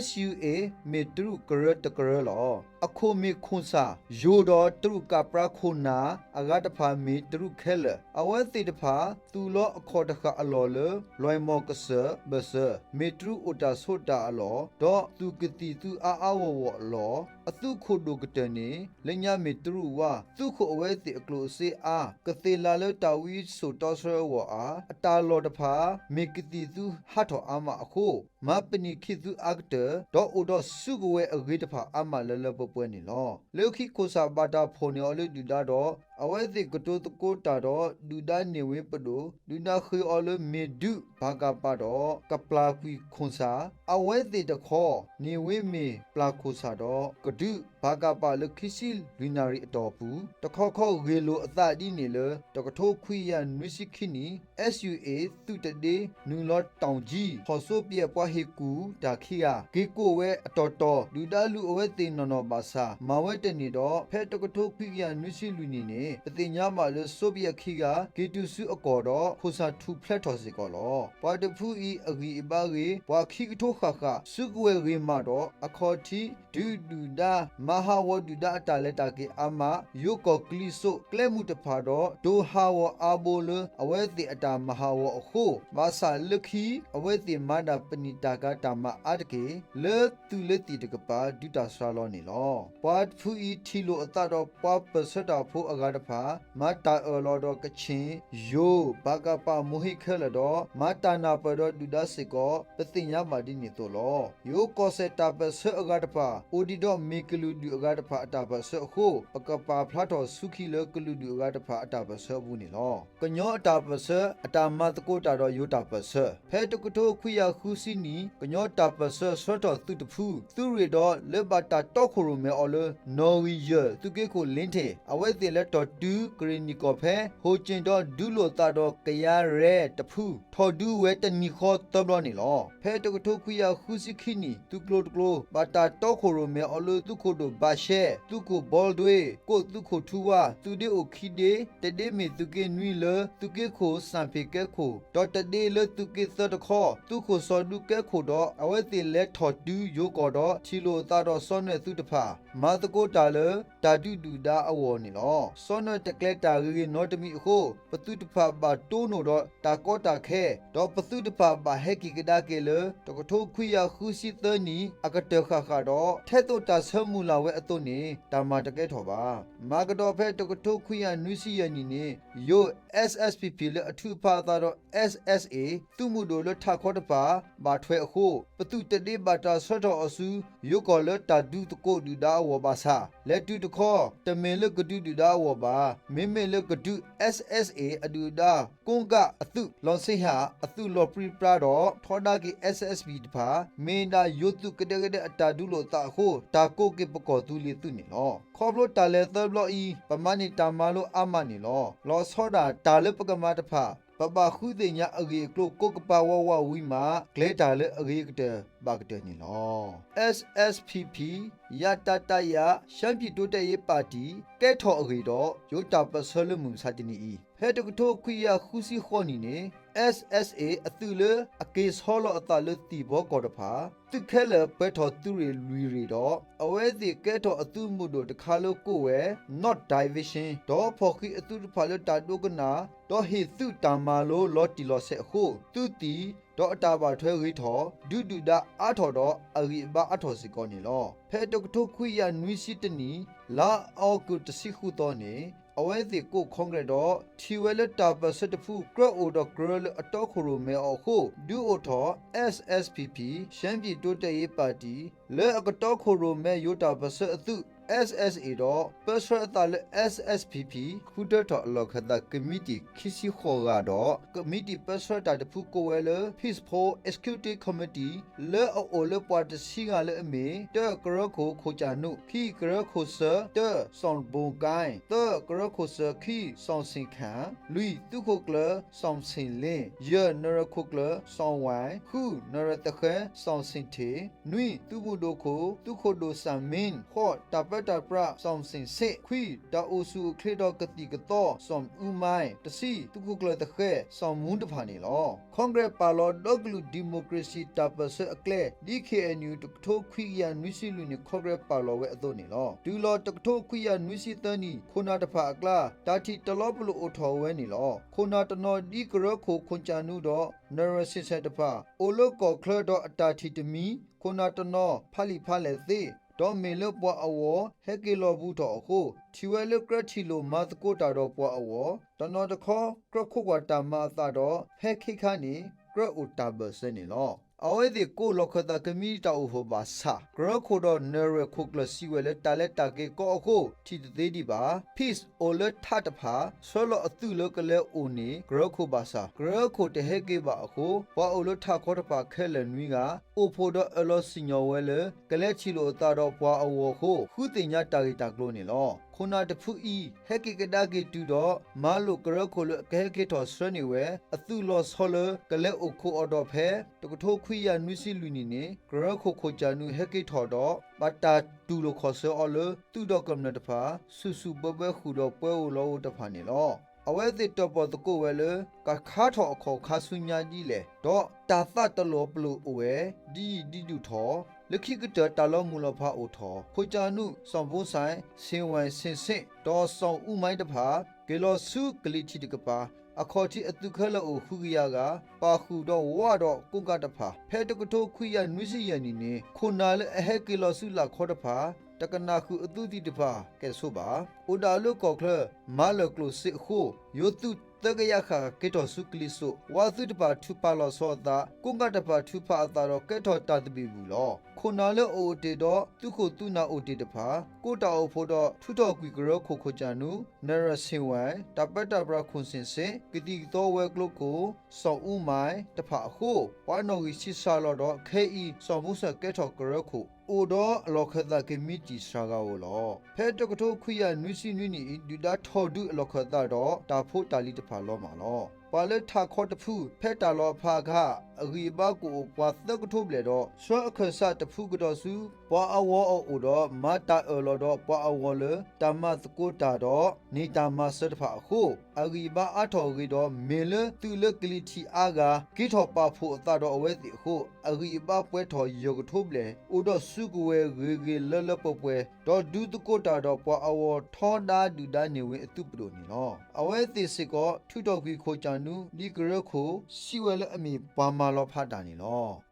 SUA မ့ၢ်တရူးကရၢတကရၢလီၤ. အခိၣ်မ့ၢ်ခိၣ်ဆၣ် ယိၤဒီးတရူးကပြးခိၣ်နၢ် အဂၤတဖၣ်မ့ၢ်တရူးခဲလၢာ် အဝဲသ့ၣ်တဖၣ် သူၣ်လီၤအခီၣ်တဃာ်အလီၢ်လၢ လွဲမီၢ်ကစၢၢ်ဘၢၣ်စၢၤ မ့ၢ်တရူးအိၣ်တၢ်ဆိးတၢ်အလီၢ် ဒီးသူၣ်ကသံၣ်သူအါအါဂီၢ်ဂီၢ်အလီၢ် အသုးခိၣ်ဒိၣ်ကတၢၢ်န့ၣ် လၢညါမ့ၢ်တရူးဝါ သုးခိၣ်အဝဲသ့ၣ်အကျိၣ်အစ့အါ ကသ့ၣ်လၤလၢတၢ်ဝံစိာ်တီဆှၢအဂီၢ်ဧါ အတၢ်လီၢ်တဖၣ် မ့ၢ်ကသံၣ်သူဟးထီၣ်အါမးအဃိ မၤပနံာ်ခ့ၣ်သူအါကတၢၢ် ဒီးအိၣ်ဒီးစုကဝဲၤအဂ့ၤတဖၣ်အါမးလၢလၢပှဲၤပှဲၤန့ၣ်လီၤ. လၢခံခိၣ်ဆၣ်ဘၣ်တၢ်ဖီၣ်န့ၢ်အီၤလၢဒုၣ်ဒါဒီး အဝဲသ့ၣ်ကတိၤသကိးတၢ်ဒီး ဒုၣ်ဒါန့ၢ်ဝ့ၤပဒိၣ် ဒုၣ်ဒါဃ့အီၤလၢမ့ၢ်ဒုး ဗကပ ဒီး ကပျၢ်ကွံာ်ခိၣ်ဆၣ် အဝဲသ့ၣ်တခီ န့ၢ်ဝ့ၤမ့ၢ်ပျၢ်ခိၣ်ဆၣ်ဒီး ကဒုး ဗကပ လၢခံဆံလွံၢ်နၣ်ရံၣ်အတီၢ်ပူၤ တခီခီဂ့ၢ်လိာ်အသးဒ်န့ၣ်လၢ တကထိခွံကယၤနွံဆံခံနံၣ် SUA သုးတဒ့ နုာ်လီၤတီၢ်ကၠံ ဟီၣ်စိပယဲၢ်ပှၤဟ့ၣ်ကူၣ်တၢ်ခံဂၤ က့ၤကိးဝဲအတီၢ်တီၢ် ဒုၣ်ဒါလူၤအဝဲသ့ၣ်နီၢ်နီၢ်ဘၣ်ဆၣ် မၤဝဲတန့ၢ်ဒီး ဖဲတကထိခွံကယၤနွံဆံလွံၢ်နံၣ်န့ၣ် ပသ့ၣ်ညါဘၣ်လၢစိပယဲၢ်ခံဂၤ က့ၤတုၤဆူအကီၢ်ဒီး ခိၣ်ဆၣ်ထူၣ်ဖျဲးထီၣ်စ့ၢ်ကီးလီၤ. ပှၤတဖုအံၤအဂံၢ်အဘါဂ့ၤ ပှၤခံကထိဃၣ်ဃၣ် စုကဝဲၤဂ့ၤမးဒီး အခီၣ်ထံး တုၤဒုၣ်ဒါ မၤဟးဂီၤဒုၣ်ဒါအတၢ်လဲၤတၢ်က့ၤအါမး ယိၤကီၢ်ကလံၤစိး ကျဲမုၢ်တဖၣ်ဒီး တိၤဟးဂီၤအါဘိလၢ အဝဲသ့ၣ်အတၢ်မၤဟးဂီၤအဃိ ဘၣ်ဆၣ်လၢခံ အဝဲသ့ၣ်မၤဒၣ်ပနံာ်တၢ်ကၤတၢ်မၤအါတက့ၢ် လၢသုးလၢသံၣ်တကပၤ ဒုးတၢ်စှၤလီၤန့ၣ်လီၤ. ပှၤတဖုအံၤထံၣ်လိာ်အသးဒီး ပှၤပၢၢ်ဆၢတၢ်ဖိအဂၤ တဖၣ် မၤတၢ်အၢၣ်လီၤဒီးကချ့ၣ်, ယိၤ, ပကဖ မိၢ်ဟ့ၣ်ခဲလၢာ်ဒီး မၤတၢ်နၢ်ပၢၢ်ဒီးဒုၣ်ဒါစ့ၢ်ကီး ပသ့ၣ်ညါဘၣ်ဒ်န့ၣ်အသိးလီၤ. ယိၤကီၢ်စဲၣ်တၢ်ပၢၢ်ဆၢအဂၤတဖၣ် အိၣ်ဒံးဒီးမ့ၢ်ကလုာ်ဒူၣ်အဂၤတဖၣ်အတၢ်ပၢၢ်ဆၢအဃိ ပကပာ်ဖျါထီၣ်ဆူခံလၢကလုာ်ဒူၣ်အဂၤတဖၣ်အတၢ်ပၢၢ်ဆၢအပူၤန့ၣ်လီၤ. ကညီအတၢ်ပၢၢ်ဆၢ အတၢ်မၤသကိးတၢ်ဒီးယိၤတၢ်ပၢၢ်ဆၢ ဖဲတကထိခွံကယၤဃုဆံနံၣ် ကညီတၢ်ပၢၢ်ဆၢဆှၢထီၣ်သုးတဖု သုးရ့ၣ်ဒီးလၢဘၣ်တၢ်တီခိၣ်ရိၣ်မဲအီၤလၢ နီၣ်ဂံၢ်ယဲၢ် သုးက့ခိၣ်လ့ထ့ၣ် အဝဲသ့ၣ်လဲၤထီၣ်တုၤကရ့ၣ်နံၣ်ကီၢ်ဖဲ ဟိၣ်ကၠ့ၣ်ဒီးဒုးလိာ်သးဒီးကယၤရဲၣ်တဖု ထီၣ်ဒုးဝဲတနံၣ်ဃီသၢဘျီန့ၣ်လီၤ. ဖဲတကထိခွံကယၤဃုဆံခံနံၣ် သုးကျိၤတကျိၤ ဘၣ်တၢ်တီခိၣ်ရိၣ်မဲအီၤလၢသုးခိၣ်ဒိၣ်ဘးရှဲ, သုးခိၣ်ဘီဒွ့, ကိးသုးခိၣ်ထူဝါ, သုးဒ့အိၣ်ခံဒ့, တဒ့မ့ၢ်သုးက့နွံလၢသုးက့ခိၣ်စၣ်ဖ့ၣ်ကဲခိၣ်, ဒီးတဒ့လၢသုးက့သၢတခီ သုးခိၣ်စီၤဒူကဲခိၣ်ဒီး အဝဲသ့ၣ်လဲၤထီၣ်တုၤယိၤကီၢ်ဒီး ထံၣ်လိာ်အသးဒီးစီၤနၢၣ်သုးတဖၣ် မၤသကိးတၢ်လၢ တၢ်ဒုးဒုၣ်ဒါအဂီၢ်န့ၣ်လီၤ. စီၤနၢၣ်တကျဲၤတၢ်ဂ့ၤဂ့ၤနီတမံၤအဃိ ပသုးတဖၣ်ဘၣ်တိၢ်နီၣ်ဒီးတၢ်ကီတၢ်ခဲ, ဒီးပသုးတဖၣ်ဘၣ်ဟဲက့ၤကဒါက့ၤလၢ တကထိခွံကယၤဃုဆံသၢနံၣ် အကတၢၢ်ဃၣ်ဃၣ်ဒီး ထဲသိးတၢ်ဆၢမုၢ်လၢ်ဝဲအသိးန့ၣ် တၢ်မၤတကဲထီၣ်ဘၣ်. မၤကဒီးဖဲတကထိခွံကယၤနွံဆံယဲၢ်နံၣ်န့ၣ် ယိၤ S S P P လၢအထုးဖးအသးဒီး S S A သုးမုၢ်ဒိၣ်လၢထးခီတဖၣ် ဘၣ်ထွဲအဃိ ပသုးတဒ့ဘၣ်တၢ်ဆှၢထီၣ်အီၤဆူ ယိၤကီၢ်လၢတၢ်ဒုးသကိးဒုၣ်ဒါအဂီၢ်ဘၣ်ဆၣ် လဲၤတုၤတခီ တမ့ၢ်လၢကဒုးဒုၣ်ဒါအဂီၢ်ဘၣ်. မ့မ့ၢ်လၢကဒုး S S A အဒုၣ်အဒါ ကိးကးအသုး လီၤဆ့ဟး အသုးလီၤပြံပြါဒီး ထီဒါက့ၤ S S P P တဖၣ် မ့ၢ်ဒၣ်ယိၤသုးကဒဲကဒဲအတၢ်ဒုးလိာ်သးအဃိ တၢ်ကိးက့ၤပကီၢ်သူလ့ၤသုးန့ၣ်လီၤ. ခီဖျိတၢ်လဲၤသၢဘျီအံၤ ပမၤန့ၢ်တၢ်မၤလိအါမးန့ၣ်လီၤ. လီၤဆီဒၣ်တၢ်လၢပကမၤတဖၣ် ပဘၣ်ဃုသ့ၣ်ညါအဂ့ၢ်အကျိၤကိးကပၤဝးဝးဝံၤမး ကျဲၤတၢ်လၢအဂ့ၤကတၢၢ်ဘၣ်ကတၢၢ်န့ၣ်လီၤ. S S P P ရတၢတၢယၤ ရှမ်းပြည်တိုးတက်ရေးပါတီ ကဲထီၣ်အဂ့ၢ်ဒီး ယိၤတၢ်ပၢၢ်ဆၢလၢမုၢ်မဆါတနံၤအံၤ ဖဲတကထိခွံကယၤဃုဆံဃိးနံၣ်န့ၣ် S S A အသုးလၢအက့ၤဆီလီၤအသးလၢသံၣ်ဘီကီၢ်တဖၣ် သုးခဲလၢာ်ပှဲၤထီၣ်သုးရ့ၣ်လွံၢ်ရ့ၣ်ဒီး အဝဲသ့ၣ်ကဲထီၣ်အသုးမုၢ်ဒိၣ်တခါလၢကိးဝဲ North Division ဒီးဖီၣ်ဃံးအသုးတဖၣ်လၢတၢ်ဒိကနၣ် ဒီးဟ့ၣ်သုးတၢ်မၤလိလီၤတံၢ်လီၤဆဲးအဃိ သုးသံၣ်ဒီးအတၢ်ဘၣ်ထွဲဂ့ၤထီၣ် ဒုးဒုၣ်ဒါအါထီၣ်ဒီးအဂံၢ်အဘါအါထီၣ်စ့ၢ်ကီးန့ၣ်လီၤ. ဖဲတကထိခွံကယၤနွံဆံတနံၣ် လါအီကူးတဆံဃုသီန့ၣ် အဝဲသ့ၣ်ကိး Congress ဒီး ထံၣ်ဝဲလၢတၢ်ပၢၢ်ဆၢတဖု ကြၢးအိၣ်ဒီးကရၢလၢအတီခိၣ်ရိၣ်မဲအီၤအဃိ ဒုးအိၣ်ထီၣ် S S P P ရှမ်းပြည်တိုးတက်ရေးပါတီ လၢအကတီခိၣ်ရိၣ်မဲယိၤတၢ်ပၢၢ်ဆၢအသုး S S A ဒီး ပၢဆှၢအသးလၢ S S P P ဃုထၢထီၣ်အလီၢ်ခၢၣ်သးကမံးတံာ်ခံဆံဃိးဂၤဒီး ကမံးတံာ်ပၢဆှၢတၢ်တဖုကိးဝဲလၢ Peace Force Executive Committee လၢအအိၣ်လၢပှၤတဆံဂၤလၢအမ့ၢ် တၢ ကရၢခိၣ်ခိၣ်ကၠၣ်နူၣ်, ခံ ကရၢခိၣ်စၢၤ, တၢ စီၣ်ဘိၣ်ကၠဲၣ်, သၢ ကရၢခိၣ်စၢၤ, ခံ စီၣ်ဆ့ၣ်ခၣ်, လွံၢ် သုးခိၣ်ကျၢၢ် စီၣ်ဆ့ၣ်လ့ၣ်, ယဲၢ် နရၢၣ်ခိၣ်ကျၢၢ် စီၣ်ဝဲၢ်, ဃု နရၢၣ်သဃဲ စီၣ်ဆ့ၣ်ထ့ၣ်, နွံ သုးမုၢ်ဒိၣ်ခိၣ် သုးခိၣ်ဒိၣ်စၣ်မ့ၣ်, ဃိး တၢ်ပၢတၢ်ပြး စီၣ်ဆ့ၣ်စ့ၣ်, ခွံ တၢ်အိၣ်ဆူၣ်အိၣ်ချ့ဒီးကသံၣ်ကသီ စီၣ်အူမဲၣ်, တဆံ သုးခိၣ်ကျၢၢ်သဃဲ စီၣ်မူတဖၣ်န့ၣ်လီၤ. Congress ပာ်လီၤဒီကလုာ် democracy တၢ်ပၢၢ်ဆၢအကျဲ ဒ် K N U တကထိခွံကယၤနွံဆံလွံၢ်နံၣ် Congress ပာ်လီၤဝဲအသိးန့ၣ်လီၤ. တုၤလီၤတကထိခွံကယၤနွံဆံသၢနံၣ် ခိၣ်နၢ်တဖၣ်အကျါ တၢ်ထံၣ်တလီၤပလိာ်အိၣ်ထီၣ်ဝဲန့ၣ်လီၤ. ခိၣ်နၢ်တနီၤဒ်ကရၢခိၣ်ခိၣ်ကၠၣ်နူၣ်ဒီး နရၢၣ်ဆ့ၣ်ဆဲၣ်တဖၣ် အိၣ်လၢကီၢ်ချၢဒီးအတၢ်ထံၣ်တမံၤ ခိၣ်နၢ်တနီၤ ဖးလံာ်ဖးလဲၢ်သ့ ဒီးမ့ၢ်လၢပှၤအဂီၢ် ဟဲက့ၤလီၤဘူးထီၣ်အဃိ ထံၣ်ဝဲလၢကြၢးထံၣ်လိာ်မၤသကိးတၢ်ဒီးပှၤအဂီၢ် တနီၤတခီ ကြၢးခိးကွၢ်တၢ်မၤအသးဒီး ဖဲခဲခါန့ၣ် ကြၢးအိၣ်တၢ်ဘၢၣ်စၢၤန့ၣ်လီၤ. အဝဲသ့ၣ်ကိးလီၢ်ခၢၣ်သးကမံးတံာ်တၢ်အိၣ်ဖှိၣ်ဘၣ်ဆၣ် ကရၢခိၣ်ဒီးနရၢၣ်ခိၣ်ကျၢၢ်စံးဝဲလၢတၢ်လဲၤတၢ်က့ၤကီအဃိ ထံၣ်တသ့ဒံးဘၣ်. Peace အိၣ်လၢထးတဖၣ် ဆှၢလီၤအသုးလၢကလဲၤအိၣ်န့ၢ် ကရၢခိၣ်ဘၣ်ဆၣ် ကရၢခိၣ်တဟဲက့ၤဘၣ်အဃိ ပှၤအိၣ်လၢထးခီတဖၣ်ခဲလၢာ်နွံဂၤ အိၣ်ဖှိၣ်ဒီးအၢၣ်လီၤစံၣ်ညီၣ်ဝဲလၢ ကလဲၤထံၣ်လိာ်အသးဒီးပှၤအဂီၢ်အဃိ ဃုသ့ၣ်ညါတၢ်ဂ့ၢ်တၢ်ကျိၤန့ၣ်လီၤ. ခိၣ်နၢ်တဖုအံၤ ဟဲက့ၤကဒါက့ၤတုၤဒီး မၤလိာ်ကရၢခိၣ်လၢအကဟဲက့ၤထီၣ်ဆှၢန့ၢ်ဝဲ အသုးလီၤဆီလၢ ကလဲၤအိၣ်ခိးအီၤဒီးဖဲ တကထိခွံကယၤနွံဆံလွံၢ်နံၣ်န့ၣ် ကရၢခိၣ်ခိၣ်ကၠၣ်နူၣ်ဟဲက့ၤထီၣ်ဒီး ဘၣ်တၢ်တူၢ်လိာ်ခီၣ်ဆၢအီၤလၢ သုးဒီးကမျၢၢ်တဖၣ် ဆူၣ်ဆူၣ်ဘၢဘၢဃုာ်ဒီးပှဲၤဧိၤလီၤဧိၤတဖၣ်န့ၣ်လီၤ. အဝဲသ့ၣ်တၢၣ်ပီၣ်သကိးဝဲလၢ ကခါထီၣ်အခီၣ်ခါဆူညါဒ်လဲၣ်, ဒီးတၢ်သးတလီၤပလိာ်အိၣ်ဝဲ ဒ်ယံာ်ဒ်ဒူၣ်ထီၣ် လၢခံကတၢၢ်တၢ်လီၤမုၢ်လီၤဖးအိၣ်ထီၣ် ခိၣ်ကၠၣ်နူၣ်, စီၣ်ဘိစဲၣ်, ဆ့ၣ်ဝဲၢ်, ဆ့ၣ်ဆ့ၣ်, ဒီးစီၣ်အူမဲၣ်တဖၣ် က့ၤလီၤဆူကလံၤထံးတကပၤ အခီၣ်ထံးအသုးခဲလၢာ်အိၣ်ဃုကယၤဂၤ ပာ်ဃုာ်ဒီးဝးဒီးကိးကးတဖၣ် ဖဲတကထိခွံကယၤနွံဆံယဲၢ်နံၣ်န့ၣ် ခိၣ်နၢ်လၢအဟဲက့ၤလီၤဆူလၢ်ခီတဖၣ် တကနၣ်ဃုာ်အသုးသံၣ်တဖၣ်ကဲၣ်ဆိးဘၣ်. အိၣ်ဒၣ်လၢကီၢ်ချၢ မၤလၢၢ်ကျိၣ်စ့အဃိ ယိၤသုးသၢကယၤဃၣ်က့ၤထီၣ်ဆူကလံၤစိး, ဝါသုးတဖၣ်ထုးဖးလီၤဆီအသး ကိးဂၤတဖၣ်ထုးဖးအသးဒီးကဲထီၣ်တၢ်သဘံၣ်ဘုၣ်လီၤ. ခိၣ်နၢ်လၢအအိၣ်တ့ၢ်ဒီးသုးခိၣ်သုးနၢ်အိၣ်တ့ၢ်တဖၣ် ကိးတၢ်အိၣ်ဖှိၣ်ဒီး ထုးထီၣ်ကွံာ်ကရၢခိၣ်ခိၣ်ကၠၣ်နူ နရၣ်စ့ၣ်ဝဲၣ် တၢ်ပၢတၢ်ပြးခိၣ်ဆ့ၣ်ဆ့ၣ် ကသံၣ်ကသီဝဲၤကျိၤခိၣ် စီၤအူမဲၣ် တဖၣ်အဃိ ပှၤနီၣ်ဂံၢ်ဆံးစှၤလီၤဒီး ခဲအံၤ စီၤမူစၢၣ်ကဲထီၣ်ကရၢခိၣ် အိၣ်ဒီးအလီၢ်ခၢၣ်သးကမံးတံာ်စှၤဂၤဧိၤလီၤ. ဖဲတကထိခွံကယၤနွံဆံနွံနံၣ်အံၤ ဒုၣ်ဒါထီၣ်ဒုးအလီၢ်ခၢၣ်သးဒီး တၢ်ဖိတၢ်လံၤတဖၣ်လီၤမၢ်လီၤ. ပှၤလၢထးခီတဖု ဖဲတၢ်လီၢ်အဖီလာ် အဂံၢ်အဘါကအိၣ်ပှၤသၢကထိဘျဲၣ်ဒီး ဆှၢအခၢၣ်စးတဖုကဒီးဆူ ပှၤအဂီၢ်အအိၣ်ဒီး မၤတၢ်အၢၣ်လီၤဒီးပှၤအဂီၢ်လၢ တၢ်မၤသကိးတၢ်ဒီး န့ၢ်တၢ်မၤစၢၤတဖၣ်အဃိ အဂံၢ်အဘါအါထီၣ်အဂ့ၤဒီး မ့ၢ်လၢသုးလၢကလံၤထံးအါဂၤ က့ၤထီၣ်ပာ်ဖှိၣ်အသးဒီးအဝဲသ့ၣ်အဃိ အဂံၢ်အဘါပှဲၤထီၣ်ယဲၢ်ကထိဘျဲၣ် အိၣ်ဒီးစုကဝဲၤဂ့ၤဂ့ၤလၢလၢပှဲၤပှဲၤ ဒီးဒုးသကိးတၢ်ဒီးပှၤအဂီၢ်ထီဒါဒုၣ်ဒါန့ၢ်ဝဲအသုးပဒိၣ်န့ၣ်လီၤ. အဝဲသ့ၣ်စ့ၢ်ကီး ထုးထီၣ်ကွံာ်ခိၣ်ကၠၣ်နူ ဒ်ကရၢခိၣ် စံးဝဲလၢအမ့ၢ်ပှၤမၤလီၤဖးတၢ်န့ၣ်လီၤ.